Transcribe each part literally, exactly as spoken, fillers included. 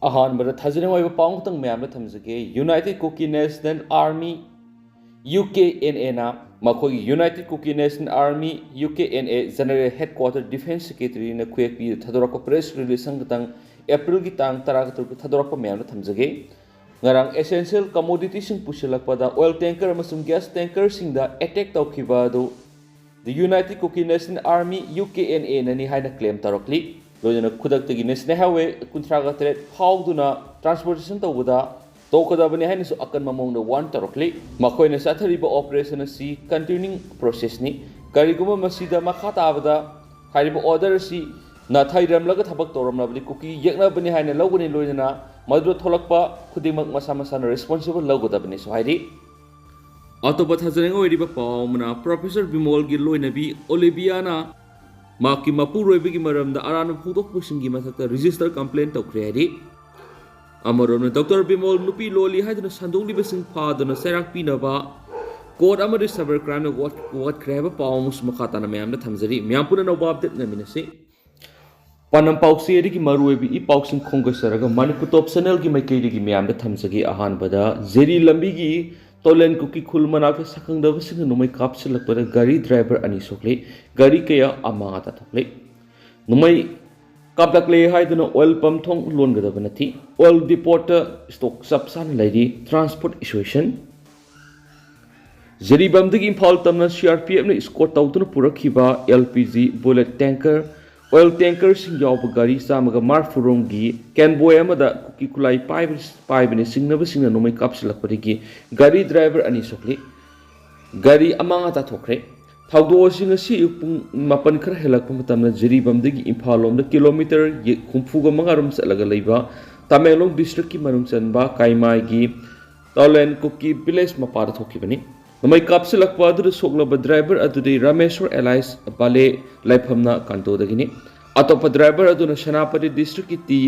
ꯑꯍꯥꯟꯕꯗ ꯊꯥꯖꯅꯤꯡꯉꯥꯏ ꯑꯣꯏꯕ ꯄꯥꯎ ꯑꯃꯈꯛꯇꯪ ꯃꯌꯥꯝꯗ ꯊꯝꯖꯒꯦ꯫ United Kuki National Army, U K N A ꯅ ꯃꯈꯣꯏꯒꯤ United Kuki National Army, U K N A General Headquarter Defense Secretary ꯅ ꯈꯨꯌꯦꯛꯄꯤꯗ ꯊꯥꯗꯣꯔꯛꯄ press release ꯑꯃꯈꯛꯇꯪ April ꯒꯤ ꯇꯥꯡ ꯇꯔꯥꯒ ꯇꯔꯨꯛꯇ ꯊꯥꯗꯣꯔꯛꯄ ꯃꯌꯥꯝꯗ ꯊꯝꯖꯒꯦ꯫ ꯉꯔꯥꯡ essential commodity ꯁꯤꯡ ꯄꯨꯁꯤꯜꯂꯛꯄꯗ oil tanker ꯑꯃꯁꯨꯡ gas tanker ꯁꯤꯡꯗ attack ꯇꯧꯈꯤꯕ ꯑꯗꯨ The United Kuki National Army, U K N A ꯅꯅꯤ ꯍꯥꯏꯅ claim ꯇꯧꯔꯛꯂꯤ꯫ ꯂꯣꯏꯅꯅ ꯈꯨꯗꯛꯇꯒꯤ National Highway ꯀꯨꯟꯊ꯭ꯔꯥꯒ ꯇꯔꯦꯠ ꯐꯥꯎꯗꯨꯅ transportation ꯇꯧꯕꯗ ꯇꯣꯛꯀꯗꯕꯅꯤ ꯍꯥꯏꯅꯁꯨ ꯑꯀꯟꯕ ꯃꯑꯣꯡꯗ warn ꯇꯧꯔꯛꯂꯤ꯫ ꯃꯈꯣꯏꯅ ꯆꯠꯊꯔꯤꯕ operation ꯑꯁꯤ continuing process ꯅꯤ꯫ ꯀꯔꯤꯒꯨꯝꯕ ꯃꯁꯤꯗ ꯃꯈꯥ ꯇꯥꯕꯗ ꯍꯥꯏꯔꯤꯕ order ꯑꯁꯤ ꯅꯥꯊꯩꯔꯝꯂꯒ ꯊꯕꯛ ꯇꯧꯔꯝꯂꯕꯗꯤ ꯀꯨꯀꯤ ꯌꯦꯛꯅꯕꯅꯤ ꯍꯥꯏꯅ ꯂꯧꯒꯅꯤ, ꯂꯣꯏꯅꯅ ꯃꯗꯨꯗ ꯊꯣꯛꯂꯛꯄ ꯈꯨꯗꯤꯡꯃꯛ ꯃꯁꯥ ꯃꯁꯥꯅ responsible ꯂꯧꯒꯗꯕꯅꯤꯁꯨ ꯍꯥꯏꯔꯤ꯫ ꯑꯇꯣꯞꯄ ꯊꯥꯖꯅꯤꯡꯉꯥꯏ ꯑꯣꯏꯔꯤꯕ ꯄꯥꯎ ꯑꯃꯅ, Professor ꯕꯤꯃꯣꯜꯒꯤ ꯂꯣꯏꯅꯕꯤ ꯑꯣꯂꯤꯕꯤꯌꯥꯅ ꯃꯍꯥꯛꯀꯤ ꯃꯄꯨꯔꯣꯏꯕꯒꯤ ꯃꯔꯝꯗ ꯑꯔꯥꯟꯕ ꯐꯣꯡꯗꯣꯛꯄꯁꯤꯡꯒꯤ ꯃꯊꯛꯇ register complaint ꯇꯧꯈ꯭ꯔꯦ ꯍꯥꯏꯔꯤ꯫ ꯑꯃꯔꯣꯝꯗ, ꯗꯣꯛꯇꯔ ꯕꯤꯃꯣꯜ ꯅꯨꯄꯤ ꯂꯣꯜꯂꯤ ꯍꯥꯏꯗꯨꯅ ꯁꯟꯗꯣꯛꯂꯤꯕꯁꯤꯡ ꯐꯥꯗꯨꯅ ꯆꯩꯔꯥꯛ ꯄꯤꯅꯕ court ꯑꯃꯗꯤ cyber crime ꯅ ꯋꯥꯠ-, ꯋꯥꯠꯈ꯭ꯔꯦ ꯍꯥꯏꯕ ꯄꯥꯎ ꯑꯃꯁꯨ ꯃꯈꯥ ꯇꯥꯅ ꯃꯌꯥꯝꯗ ꯊꯝꯖꯔꯤ꯫ ꯃꯌꯥꯝ ꯄꯨꯟꯅ ꯑꯅꯧꯕ update ꯉꯥꯏꯃꯤꯟꯅꯁꯤ꯫ ꯄꯥꯟꯗꯝ ꯄꯥꯎꯆꯦꯗꯒꯤ ꯃꯔꯨꯑꯣꯏꯕ ꯏ ꯄꯥꯎꯁꯤꯡ ꯈꯣꯝꯒꯠꯆꯔꯒ Manipur Top Channel ꯒꯤ ꯃꯥꯏꯀꯩꯗꯒꯤ ꯃꯌꯥꯝꯗ ꯊꯝꯖꯒꯦ꯫ ꯑꯍꯥꯟꯕꯗ, ꯖꯤꯔꯤ ꯂꯝꯕꯤꯒꯤ ꯇꯣꯂꯦꯟ ꯀꯨꯀꯤ ꯈꯨꯜ ꯃꯅꯥꯛꯇ ꯁꯛꯈꯪꯗꯕꯁꯤꯡꯅ ꯅꯣꯡꯃꯩ ꯀꯥꯞꯁꯤꯜꯂꯛꯄꯗ ꯒꯥꯔꯤ driver ꯑꯅꯤ ꯁꯣꯛꯂꯦ, ꯒꯥꯔꯤ ꯀꯌꯥ ꯑꯃꯥꯡ ꯑꯇꯥ ꯊꯣꯛꯂꯦ꯫ ꯅꯣꯡꯃꯩ ꯀꯥꯞꯂꯛꯂꯦ ꯍꯥꯏꯗꯨꯅ oil pump ꯊꯣꯡ ꯂꯣꯟꯒꯗꯕ ꯅꯠꯇꯦ꯫ Oil depot ꯇ stock ꯆꯞ ꯆꯥꯅ ꯂꯩꯔꯤ꯫ Transport issue ꯁꯟ ꯖꯤꯔꯤꯕꯥꯝꯗꯒꯤ ꯏꯝꯐꯥꯜ ꯇꯝꯅ C R P F ꯅ escort ꯇꯧꯗꯨꯅ ꯄꯨꯔꯛꯈꯤꯕ L P G bullet tanker, oil tanker ꯁꯤꯡ ꯌꯥꯎꯕ ꯒꯥꯔꯤ ꯆꯥꯝꯃꯒ ꯃꯔꯤꯐꯨ ꯔꯣꯝꯒꯤ convoy ꯑꯃꯗ ꯀꯨꯀꯤ ꯈꯨꯠꯂꯥꯏ ꯄꯥꯏꯕ, ꯄꯥꯏꯕꯅ ꯆꯤꯡꯅꯕꯁꯤꯡꯅ ꯅꯣꯡꯃꯩ ꯀꯥꯞꯁꯤꯜꯂꯛꯄꯗꯒꯤ ꯒꯥꯔꯤ driver ꯑꯅꯤ ꯁꯣꯛꯂꯤ꯫ ꯒꯥꯔꯤ ꯑꯃꯥꯡ ꯑꯇꯥ ꯊꯣꯛꯈ꯭ꯔꯦ꯫ ꯊꯧꯗꯣꯛ ꯑꯁꯤ ꯉꯁꯤ ꯑꯌꯨꯛ ꯄꯨꯡ ꯃꯥꯄꯟ ꯈꯔ ꯍꯦꯜꯂꯛꯄ ꯃꯇꯝꯗ ꯖꯤꯔꯤꯕꯥꯝꯗꯒꯤ ꯏꯝꯐꯥꯜ ꯂꯣꯝꯗ kilometre ꯍꯨꯝꯐꯨꯒ ꯃꯉꯥ ꯔꯣꯝ ꯆꯠꯂꯒ ꯂꯩꯕ ꯇꯃꯦꯡꯂꯣꯡ district ꯀꯤ ꯃꯅꯨꯡ ꯆꯟꯕ ꯀꯥꯏꯃꯥꯏꯒꯤ ꯇꯥꯎꯂꯦꯟ ꯀꯨꯀꯤ village ꯃꯄꯥꯗ ꯊꯣꯛꯈꯤꯕꯅꯤ꯫ ꯅꯣꯡꯃꯩ ꯀꯥꯞꯁꯤꯜꯂꯛꯄ ꯑꯗꯨꯗ ꯁꯣꯛꯂꯕ driver ꯑꯗꯨꯗꯤ ꯔꯥꯃꯦꯁꯣꯔ alias ꯕꯥꯂꯦ ꯂꯥꯏꯐꯝꯅ ꯀꯥꯟꯇꯣꯗꯒꯤꯅꯤ꯫ ꯑꯇꯣꯞꯄ driver ꯑꯗꯨꯅ ꯁꯦꯅꯥꯄꯇꯤ district ꯀꯤ ꯇꯤ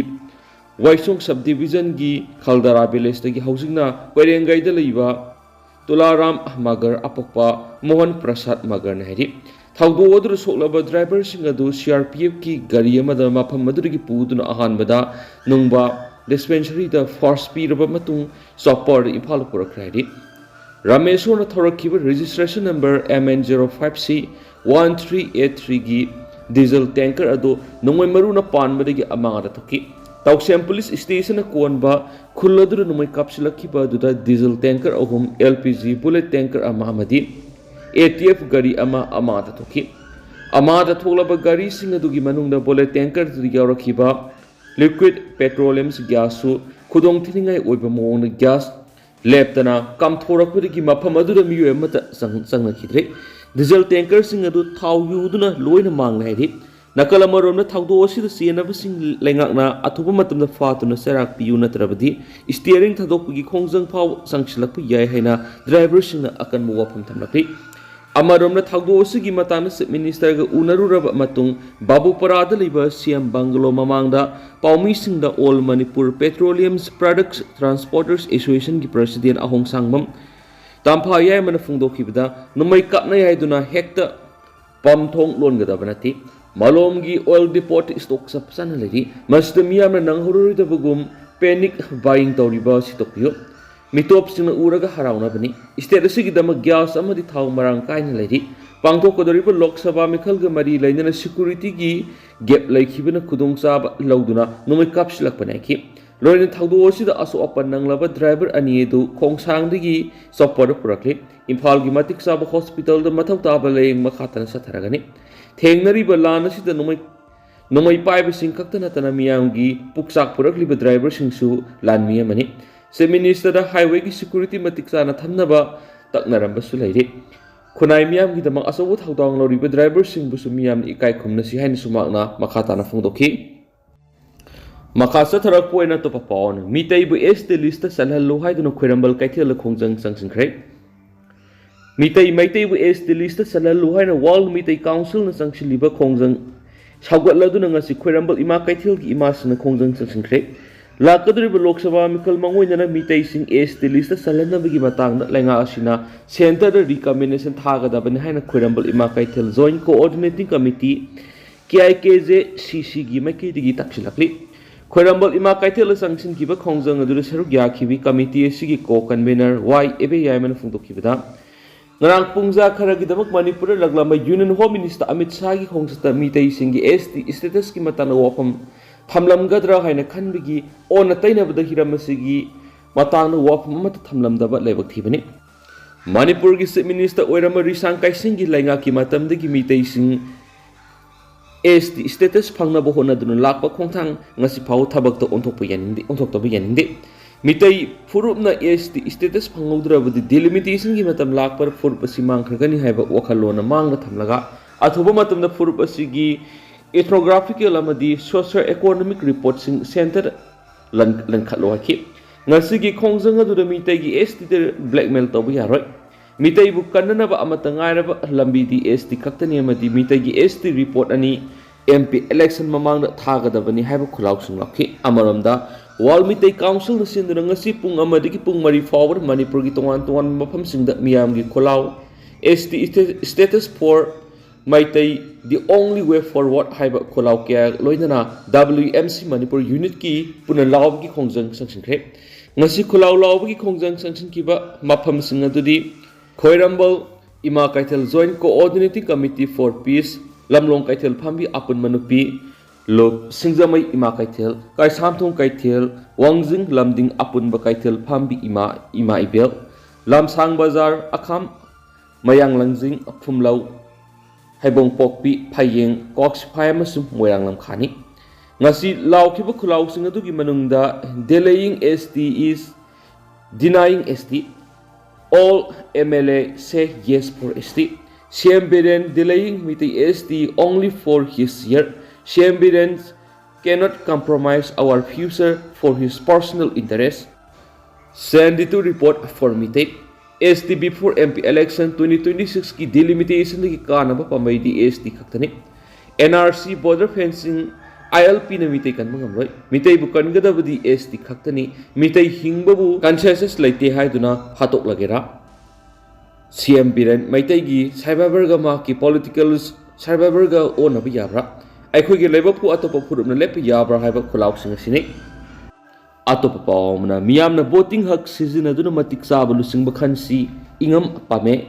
ꯋꯥꯏꯁꯣꯡ sub division ꯒꯤ ꯈꯜꯗꯥꯔꯥ village ꯇꯒꯤ ꯍꯧꯖꯤꯛꯅ ꯀꯣꯏꯔꯦꯡꯒꯩꯗ ꯂꯩꯕ ꯇꯨꯂꯥꯔꯥꯝ ꯃꯒꯔ ꯑꯄꯣꯛꯄ ꯃꯣꯍꯟ ꯄ꯭ꯔꯁꯥꯗ ꯃꯒꯔꯅ ꯍꯥꯏꯔꯤ꯫ ꯊꯧꯗꯣꯛ ꯑꯗꯨꯗ ꯁꯣꯛꯂꯕ driver ꯁꯤꯡ ꯑꯗꯨ C R P F ꯀꯤ ꯒꯥꯔꯤ ꯑꯃꯗ ꯃꯐꯝ ꯑꯗꯨꯗꯒꯤ ꯄꯨꯗꯨꯅ ꯑꯍꯥꯟꯕꯗ ꯅꯨꯡꯕ ꯗꯤꯁꯄꯦꯟꯁꯔꯤꯗ ꯐꯥꯔꯁ ꯄꯤꯔꯕ ꯃꯇꯨꯡ ꯆꯣꯞꯄꯔꯗ ꯏꯝꯐꯥꯜꯗ ꯄꯨꯔꯛꯈ꯭ꯔꯦ ꯍꯥꯏꯔꯤ꯫ ꯔꯥꯃꯦꯁꯣꯔꯅ ꯊꯧꯔꯛꯈꯤꯕ registration number M N zero five C one three eight three ꯒꯤ ꯗꯤꯖꯜ ꯇꯦꯡꯀꯔ ꯑꯗꯨ ꯅꯣꯡꯃꯩ ꯃꯔꯨꯅ ꯄꯥꯟꯕꯗꯒꯤ ꯑꯃꯥꯡ ꯑꯇꯥ ꯊꯣꯛꯈꯤ꯫ ꯇꯥꯎꯁꯦꯝ ꯄꯨꯂꯤꯁ ꯁ꯭ꯇꯦꯁꯟꯅ ꯀꯣꯟꯕ ꯈꯨꯜ ꯑꯗꯨꯗ ꯅꯣꯡꯃꯩ ꯀꯥꯞꯁꯤꯜꯂꯛꯈꯤꯕ ꯑꯗꯨꯗ ꯗꯤꯖꯜ ꯇꯦꯡꯀꯔ ꯑꯍꯨꯝ, LPG bullet tanker ꯑꯃ ꯑꯃꯗꯤ ATF ꯒꯥꯔꯤ ꯑꯃ ꯑꯃꯥꯡ ꯑꯇꯥ ꯊꯣꯛꯈꯤ꯫ ꯑꯃꯥꯡ ꯑꯇꯥ ꯊꯣꯛꯂꯕ ꯒꯥꯔꯤꯁꯤꯡ ꯑꯗꯨꯒꯤ ꯃꯅꯨꯡꯗ bullet tanker ꯑꯗꯨꯗ ꯌꯥꯎꯔꯛꯈꯤꯕ liquid petroleum gas ꯁꯨ ꯈꯨꯗꯣꯡ ꯊꯤꯅꯤꯡꯉꯥꯏ ꯑꯣꯏꯕ ꯃꯑꯣꯡꯗ gas ꯂꯦꯞꯇꯅ ꯀꯥꯝꯊꯣꯔꯛꯄꯗꯒꯤ ꯃꯐꯝ ꯑꯗꯨꯗ ꯃꯤꯑꯣꯏ ꯑꯃꯠꯇ ꯆꯪ-, ꯆꯪꯅꯈꯤꯗ꯭ꯔꯦ꯫ ꯗꯤꯖꯜ ꯇꯦꯡꯀꯔꯁꯤꯡ ꯑꯗꯨ ꯊꯥꯎ ꯌꯨꯗꯨꯅ ꯂꯣꯏꯅ ꯃꯥꯡꯂꯦ ꯍꯥꯏꯔꯤ꯫ ꯅꯥꯀꯜ ꯑꯃꯔꯣꯝꯗ ꯊꯧꯗꯣꯛ ꯑꯁꯤꯗ ꯆꯦꯟꯅꯕꯁꯤꯡ ꯂꯩꯉꯥꯛꯅ ꯑꯊꯨꯕ ꯃꯇꯝꯗ ꯐꯥꯗꯨꯅ ꯆꯩꯔꯥꯛ ꯄꯤꯌꯨ, ꯅꯠꯇ꯭ꯔꯕꯗꯤ steering ꯊꯥꯗꯣꯛꯄꯒꯤ ꯈꯣꯡꯖꯪ ꯐꯥꯎ ꯆꯪꯁꯤꯜꯂꯛꯄ ꯌꯥꯏ ꯍꯥꯏꯅ ꯗ꯭ꯔꯥꯏꯚꯔꯁꯤꯡꯅ ꯑꯀꯟꯕ ꯋꯥꯐꯝ ꯊꯝꯂꯛꯂꯤ꯫ ꯑꯃꯔꯣꯝꯗ ꯊꯧꯗꯣꯛ ꯑꯁꯤꯒꯤ ꯃꯇꯥꯡꯗ Chief Minister ꯒ ꯎꯅꯔꯨꯔꯕ ꯃꯇꯨꯡ ꯕꯥꯕꯨꯄꯔꯥꯗ ꯂꯩꯕ C M bungalow ꯃꯃꯥꯡꯗ ꯄꯥꯎꯃꯤꯁꯤꯡꯗ All Manipur Petroleum Products Transporters Association ꯒꯤ president ꯑꯍꯣꯡꯁꯥꯡꯕꯝ ꯇꯥꯝꯐꯥ ꯌꯥꯏꯃꯅ ꯐꯣꯡꯗꯣꯛꯈꯤꯕꯗ, ꯅꯣꯡꯃꯩ ꯀꯥꯞꯅꯩ ꯍꯥꯏꯗꯨꯅ ꯍꯦꯛꯇ ꯄꯝ ꯊꯣꯡ ꯂꯣꯟꯒꯗꯕ ꯅꯠꯇꯦ꯫ ꯃꯥꯂꯣꯝꯒꯤ oil depot stock ꯆꯞ ꯆꯥꯅ ꯂꯩꯔꯤ꯫ ꯃꯁꯤꯗ ꯃꯤꯌꯥꯝꯅ ꯅꯪꯍꯧꯔꯔꯣꯏꯗꯕꯒꯨꯝ panic buying ꯇꯧꯔꯤꯕ ꯑꯁꯤ ꯇꯣꯛꯄꯤꯌꯨ꯫ ꯃꯤꯇꯣꯞꯁꯤꯡꯅ ꯎꯔꯒ ꯍꯔꯥꯎꯅꯕꯅꯤ꯫ State ꯑꯁꯤꯒꯤꯗꯃꯛ gas ꯑꯃꯗꯤ ꯊꯥꯎ ꯃꯔꯥꯡ ꯀꯥꯏꯅ ꯂꯩꯔꯤ꯫ ꯄꯥꯡꯊꯣꯛꯀꯗꯧꯔꯤꯕ ꯂꯣꯛ ꯁꯚꯥ ꯃꯤꯈꯜꯒ ꯃꯔꯤ ꯂꯩꯅꯅ security ꯒꯤ gap ꯂꯩꯈꯤꯕꯅ ꯈꯨꯗꯣꯡꯆꯥꯕ ꯂꯧꯗꯨꯅ ꯅꯣꯡꯃꯩ ꯀꯥꯞꯁꯤꯜꯂꯛꯄꯅꯤ ꯍꯥꯏꯈꯤ꯫ ꯂꯣꯏꯅꯅ ꯊꯧꯗꯣꯛ ꯑꯁꯤꯗ ꯑꯁꯣꯛ ꯑꯄꯟ ꯅꯪꯂꯕ driver ꯑꯅꯤ ꯑꯗꯨ ꯈꯣꯡꯁꯥꯡꯗꯒꯤ chopper ꯗ ꯄꯨꯔꯛꯂꯤ꯫ ꯏꯝꯐꯥꯜꯒꯤ ꯃꯇꯤꯛ ꯆꯥꯕ hospital ꯗ ꯃꯊꯧ ꯇꯥꯕ ꯂꯥꯌꯦꯡ ꯃꯈꯥ ꯇꯥꯅ ꯆꯠꯊꯔꯒꯅꯤ꯫ ꯊꯦꯡꯅꯔꯤꯕ ꯂꯥꯟ ꯑꯁꯤꯗ ꯅꯣꯡꯃꯩ, ꯅꯣꯡꯃꯩ ꯄꯥꯏꯕꯁꯤꯡ ꯈꯛꯇ ꯅꯠꯇꯅ ꯃꯤꯌꯥꯝꯒꯤ ꯄꯨꯛꯆꯥꯛ ꯄꯨꯔꯛꯂꯤꯕ driver ꯁꯤꯡꯁꯨ ꯂꯥꯟꯃꯤ ꯑꯃꯅꯤ꯫ Chief Minister ꯗ highway ꯒꯤ security ꯃꯇꯤꯛ ꯆꯥꯅ ꯊꯝꯅꯕ ꯇꯛꯅꯔꯝꯕꯁꯨ ꯂꯩꯔꯤ꯫ ꯈꯨꯟꯅꯥꯏ ꯃꯤꯌꯥꯝꯒꯤꯗꯃꯛ ꯑꯆꯧꯕ ꯊꯧꯗꯥꯡ ꯂꯧꯔꯤꯕ driver ꯁꯤꯡꯕꯨꯁꯨ ꯃꯤꯌꯥꯝꯅ ꯏꯀꯥꯏ ꯈꯨꯝꯅꯁꯤ ꯍꯥꯏꯅꯁꯨ ꯃꯍꯥꯛꯅ ꯃꯈꯥ ꯇꯥꯅ ꯐꯣꯡꯗꯣꯛꯈꯤ꯫ ꯃꯈꯥ ꯆꯠꯊꯔꯛꯄ ꯑꯣꯏꯅ ꯑꯇꯣꯞꯄ ꯄꯥꯎ ꯑꯃꯅ, ꯃꯤꯇꯩꯕꯨ S T list ꯆꯜꯍꯜꯂꯨ ꯍꯥꯏꯗꯨꯅ ꯈ꯭ꯋꯥꯏꯔꯝꯕꯟ ꯀꯩꯊꯦꯜꯗ ꯈꯣꯡꯖꯪ ꯆꯪꯁꯤꯟꯈ꯭ꯔꯦ꯫ ꯃꯤꯇꯩ, ꯃꯩꯇꯩꯕꯨ S T list ꯆꯜꯍꯜꯂꯨ ꯍꯥꯏꯅ World ꯃꯤꯇꯩ Council ꯅ ꯆꯪꯁꯤꯜꯂꯤꯕ ꯈꯣꯡꯖꯪ ꯁꯧꯒꯠꯂꯗꯨꯅ ꯉꯁꯤ ꯈ꯭ꯋꯥꯏꯔꯝꯕꯟ ꯏꯃꯥ ꯀꯩꯊꯦꯜꯒꯤ ꯏꯃꯥꯁꯤꯡꯅ ꯈꯣꯡꯖꯪ ꯆꯪꯁꯤꯟꯈ꯭ꯔꯦ꯫ ꯂꯥꯛꯀꯗꯧꯔꯤꯕ ꯂꯣꯛ ꯁꯚꯥ ꯃꯤꯈꯜ ꯃꯥꯡꯑꯣꯏꯅꯅ ꯃꯤꯇꯩꯁꯤꯡ S T list ꯆꯜꯍꯟꯅꯕꯒꯤ ꯃꯇꯥꯡꯗ ꯂꯩꯉꯥꯛ ꯑꯁꯤꯅ centre ꯗ recommendation ꯊꯥꯒꯗꯕꯅꯤ ꯍꯥꯏꯅ ꯈ꯭ꯋꯥꯏꯔꯝꯕꯟ ꯏꯃꯥ ꯀꯩꯊꯦꯜ Joint Coordinating Committee, K I K J C C ꯒꯤ ꯃꯥꯏꯀꯩꯗꯒꯤ ꯇꯛꯁꯤꯜꯂꯛꯂꯤ꯫ ꯈ꯭ꯋꯥꯏꯔꯝꯕꯟ ꯏꯃꯥ ꯀꯩꯊꯦꯜꯗ ꯆꯪꯁꯤꯟꯈꯤꯕ ꯈꯣꯡꯖꯪ ꯑꯗꯨꯗ ꯁꯔꯨꯛ ꯌꯥꯈꯤꯕ ꯀꯃꯤꯇꯤ ꯑꯁꯤꯒꯤ ꯀꯣ ꯀꯟꯚꯦꯅꯔ ꯋꯥꯏ ꯑꯦꯕꯦꯌꯥꯏꯃꯅ ꯐꯣꯡꯗꯣꯛꯈꯤꯕꯗ, ꯉꯔꯥꯡ ꯄꯨꯡꯖꯥ ꯈꯔꯒꯤꯗꯃꯛ ꯃꯅꯤꯄꯨꯔꯗ ꯂꯥꯛꯂꯝꯕ ꯌꯨꯅꯤꯌꯟ ꯍꯣꯝ ꯃꯤꯅꯤꯁꯇꯔ ꯑꯃꯤꯠ ꯁꯥꯍꯒꯤ ꯈꯣꯡꯆꯠꯇ ꯃꯤꯇꯩꯁꯤꯡꯒꯤ ꯑꯦꯁ ꯇꯤ ꯁ꯭ꯇꯦꯇꯁꯀꯤ ꯃꯇꯥꯡꯗ ꯋꯥꯐꯝ ꯊꯝꯂꯝꯒꯗ꯭ꯔꯥ ꯍꯥꯏꯅ ꯈꯟꯕꯒꯤ ꯑꯣꯟꯅ ꯇꯩꯅꯕꯗ ꯍꯤꯔꯝ ꯑꯁꯤꯒꯤ ꯃꯇꯥꯡꯗ ꯋꯥꯐꯝ ꯑꯃꯠꯇ ꯊꯝꯂꯝꯗꯕ ꯂꯥꯏꯕꯛ ꯊꯤꯕꯅꯤ꯫ ꯃꯅꯤꯄꯨꯔꯒꯤ ꯆꯤꯐ ꯃꯤꯅꯤꯁꯇꯔ ꯑꯣꯏꯔꯝꯕ ꯔꯤꯁꯥꯡ ꯀꯥꯏꯁꯤꯡꯒꯤ ꯂꯩꯉꯥꯛꯀꯤ ꯃꯇꯝꯗꯒꯤ ꯃꯤꯇꯩꯁꯤꯡ ꯑꯦꯁ ꯇꯤ ꯁ꯭ꯇꯦꯇꯁ ꯐꯪꯅꯕ ꯍꯣꯠꯅꯗꯨꯅ ꯂꯥꯛꯄ ꯈꯣꯡꯊꯥꯡ ꯉꯁꯤ ꯐꯥꯎꯕ ꯊꯕꯛꯇ ꯑꯣꯟꯊꯣꯛꯄ ꯌꯥꯅꯤꯡꯗꯦ, ꯑꯣꯟꯊꯣꯛꯇꯕ ꯌꯥꯅꯤꯡꯗꯦ꯫ ꯃꯤꯇꯩ ꯐꯨꯔꯨꯞꯅ ꯑꯦꯁ ꯇꯤ ꯁ꯭ꯇꯦꯇꯁ ꯐꯪꯍꯧꯗ꯭ꯔꯕꯗꯤ ꯗꯤꯂꯤꯃꯤꯇꯦꯁꯟꯒꯤ ꯃꯇꯝ ꯂꯥꯛꯄꯗ ꯐꯨꯔꯨꯞ ꯑꯁꯤ ꯃꯥꯡꯈ꯭ꯔꯒꯅꯤ ꯍꯥꯏꯕ ꯋꯥꯈꯜꯂꯣꯟ ꯑꯃ ꯃꯥꯡꯗ ꯊꯝꯂꯒ ꯑꯊꯨꯕ ꯃꯇꯝꯗ ꯐꯨꯔꯨꯞ ꯑꯁꯤꯒꯤ ꯏꯊ꯭ꯅꯣꯒ꯭ꯔꯥꯐꯤꯀꯦꯜ ꯑꯃꯗꯤ ꯁꯣꯁꯤꯌꯣ ꯏꯀꯣꯅꯣꯃꯤꯛ ꯔꯤꯄꯣꯔꯠꯁꯤꯡ ꯁꯦꯟꯇꯔ ꯂꯟ-, ꯂꯤꯡꯈꯠꯂꯨ ꯍꯥꯏꯈꯤ꯫ ꯉꯁꯤꯒꯤ ꯈꯣꯡꯖꯪ ꯑꯗꯨꯗ ꯃꯤꯇꯩꯒꯤ ꯑꯦꯁ ꯇꯤꯗ ꯕ꯭ꯂꯦꯛꯃꯦꯜ ꯇꯧꯕ ꯌꯥꯔꯣꯏ꯫ ꯃꯤꯇꯩꯕꯨ ꯀꯟꯅꯅꯕ ꯑꯃꯠꯇ ꯉꯥꯏꯔꯕ ꯂꯝꯕꯤꯗꯤ ꯑꯦꯁ ꯇꯤ ꯈꯛꯇꯅꯤ ꯑꯃꯗꯤ ꯃꯤꯇꯩꯒꯤ ꯑꯦꯁ ꯇꯤ ꯔꯤꯄꯣꯔꯠ ꯑꯅꯤ ꯑꯦꯝ ꯄꯤ ꯏꯂꯦꯛꯁꯟ ꯃꯃꯥꯡꯗ ꯊꯥꯒꯗꯕꯅꯤ ꯍꯥꯏꯕ ꯈꯨꯜꯂꯥꯎꯁꯤꯡ ꯂꯥꯎꯈꯤ꯫ ꯑꯃꯔꯣꯝꯗ, ꯋꯥꯔꯜ ꯃꯤꯇꯩ ꯀꯥꯎꯟꯁꯤꯜꯅ ꯁꯤꯟꯗꯨꯅ ꯉꯁꯤ ꯄꯨꯡ ꯑꯃꯗꯒꯤ ꯄꯨꯡ ꯃꯔꯤ ꯐꯥꯎꯕꯗ ꯃꯅꯤꯄꯨꯔꯒꯤ ꯇꯣꯉꯥꯟ ꯇꯣꯉꯥꯟꯕ ꯃꯐꯝꯁꯤꯡꯗ ꯃꯤꯌꯥꯝꯒꯤ ꯈꯨꯜꯂꯥꯎ, S T sta-, status for Meitei, The Only Way Forward ꯍꯥꯏꯕ ꯈꯨꯜꯂꯥꯎ ꯀꯌꯥ ꯂꯣꯏꯅꯅ ꯗꯕ꯭ꯂꯤꯎ ꯑꯦꯝ ꯁꯤ ꯃꯅꯤꯄꯨꯔ ꯌꯨꯅꯤꯠꯀꯤ ꯄꯨꯟꯅ ꯂꯥꯎꯕꯒꯤ ꯈꯣꯡꯖꯪ ꯆꯪꯁꯤꯟꯈ꯭ꯔꯦ꯫ ꯉꯁꯤ ꯈꯨꯜꯂꯥꯎ ꯂꯥꯎꯕꯒꯤ ꯈꯣꯡꯖꯪ ꯆꯪꯁꯤꯟꯈꯤꯕ ꯃꯐꯝꯁꯤꯡ ꯑꯗꯨꯗꯤ ꯈ꯭ꯋꯥꯏꯔꯝꯕꯟ ꯏꯃꯥ ꯀꯩꯊꯦꯜ Joint Coordinating Committee for Peace, ꯂꯝꯂꯣꯡ ꯀꯩꯊꯦꯜ ꯐꯝꯕꯤ ꯑꯄꯨꯟꯕ ꯅꯨꯄꯤ ꯂꯨꯞ, ꯁꯤꯡꯖꯃꯩ ꯏꯃꯥ ꯀꯩꯊꯦꯜ, ꯀꯩꯁꯥꯝꯊꯣꯡ ꯀꯩꯊꯦꯜ, ꯋꯥꯡꯖꯤꯡ ꯂꯝꯗꯤꯡ ꯑꯄꯨꯟꯕ ꯀꯩꯊꯦꯜ ꯐꯝꯕꯤ ꯏꯃꯥ, ꯏꯃꯥ ꯏꯕꯦꯜ, ꯂꯝꯁꯥꯡ ꯕꯖꯥꯔ, ꯑꯈꯥꯝ, ꯃꯌꯥꯡ ꯂꯥꯡꯖꯤꯡ, ꯐꯨꯝꯂꯧ, ꯍꯩꯕꯣꯡꯄꯣꯛꯄꯤ, ꯐꯌꯦꯡ, ꯀ꯭ꯋꯥꯛꯁꯤꯐꯥꯏ ꯑꯃꯁꯨꯡ ꯃꯣꯏꯔꯥꯡ ꯂꯝꯈꯥꯅꯤ꯫ ꯉꯁꯤ ꯂꯥꯎꯈꯤꯕ ꯈꯨꯜꯂꯥꯎꯁꯤꯡ ꯑꯗꯨꯒꯤ ꯃꯅꯨꯡꯗ Delaying S T is denying S T, all M L A say yes for S T, C M Biren delaying Meitei S T only for his year, C M Biren cannot compromise our future for his personal interest, send it to report for Meitei, S T before M P election twenty twenty-six ꯀꯤ ꯗꯤꯂꯤꯃꯤꯇꯦꯁꯟꯗꯒꯤ ꯀꯥꯟꯅꯕ ꯄꯥꯝꯕꯩꯗꯤ S T ꯈꯛꯇꯅꯤ꯫ N R C, border fencing, I L ꯄꯤꯅ ꯃꯤꯇꯩ ꯀꯟꯕ ꯉꯝꯂꯣꯏ꯫ ꯃꯤꯇꯩꯕꯨ ꯀꯟꯒꯗꯕꯗꯤ ꯑꯦꯁ T ꯈꯛꯇꯅꯤ꯫ ꯃꯤꯇꯩ ꯍꯤꯡꯕꯕꯨ ꯀꯟꯁꯦꯟꯁꯁ ꯂꯩꯇꯦ ꯍꯥꯏꯗꯨꯅ ꯍꯥꯠꯇꯣꯛꯂꯒꯦꯔꯥ? ꯁꯤ ꯑꯦꯝ ꯕꯤꯔꯦꯟ ꯃꯩꯇꯩꯒꯤ ꯁꯔꯚꯥꯏꯚꯔꯒ ꯃꯍꯥꯛꯀꯤ ꯄꯣꯂꯤꯇꯤꯀꯦꯜ ꯁꯔꯚꯥꯏꯚꯔꯒ ꯑꯣꯟꯅꯕ ꯌꯥꯕ꯭ꯔꯥ? ꯑꯩꯈꯣꯏꯒꯤ ꯂꯥꯏꯕꯛꯄꯨ ꯑꯇꯣꯞꯄ ꯐꯨꯔꯨꯞꯅ ꯂꯦꯞꯄ ꯌꯥꯕ꯭ꯔꯥ ꯍꯥꯏꯕ ꯈꯨꯜꯂꯥꯎꯁꯤꯡ ꯑꯁꯤꯅꯤ꯫ ꯑꯇꯣꯞꯄ ꯄꯥꯎ ꯑꯃꯅ, ꯃꯤꯌꯥꯝꯅ ꯚꯣꯇꯤꯡ ꯍꯛ ꯁꯤꯖꯤꯟꯅꯗꯨꯅ ꯃꯇꯤꯛ ꯆꯥꯕ ꯂꯨꯆꯤꯡꯕ ꯈꯟꯁꯤ, ꯏꯉꯝ ꯄꯥꯃꯦ꯫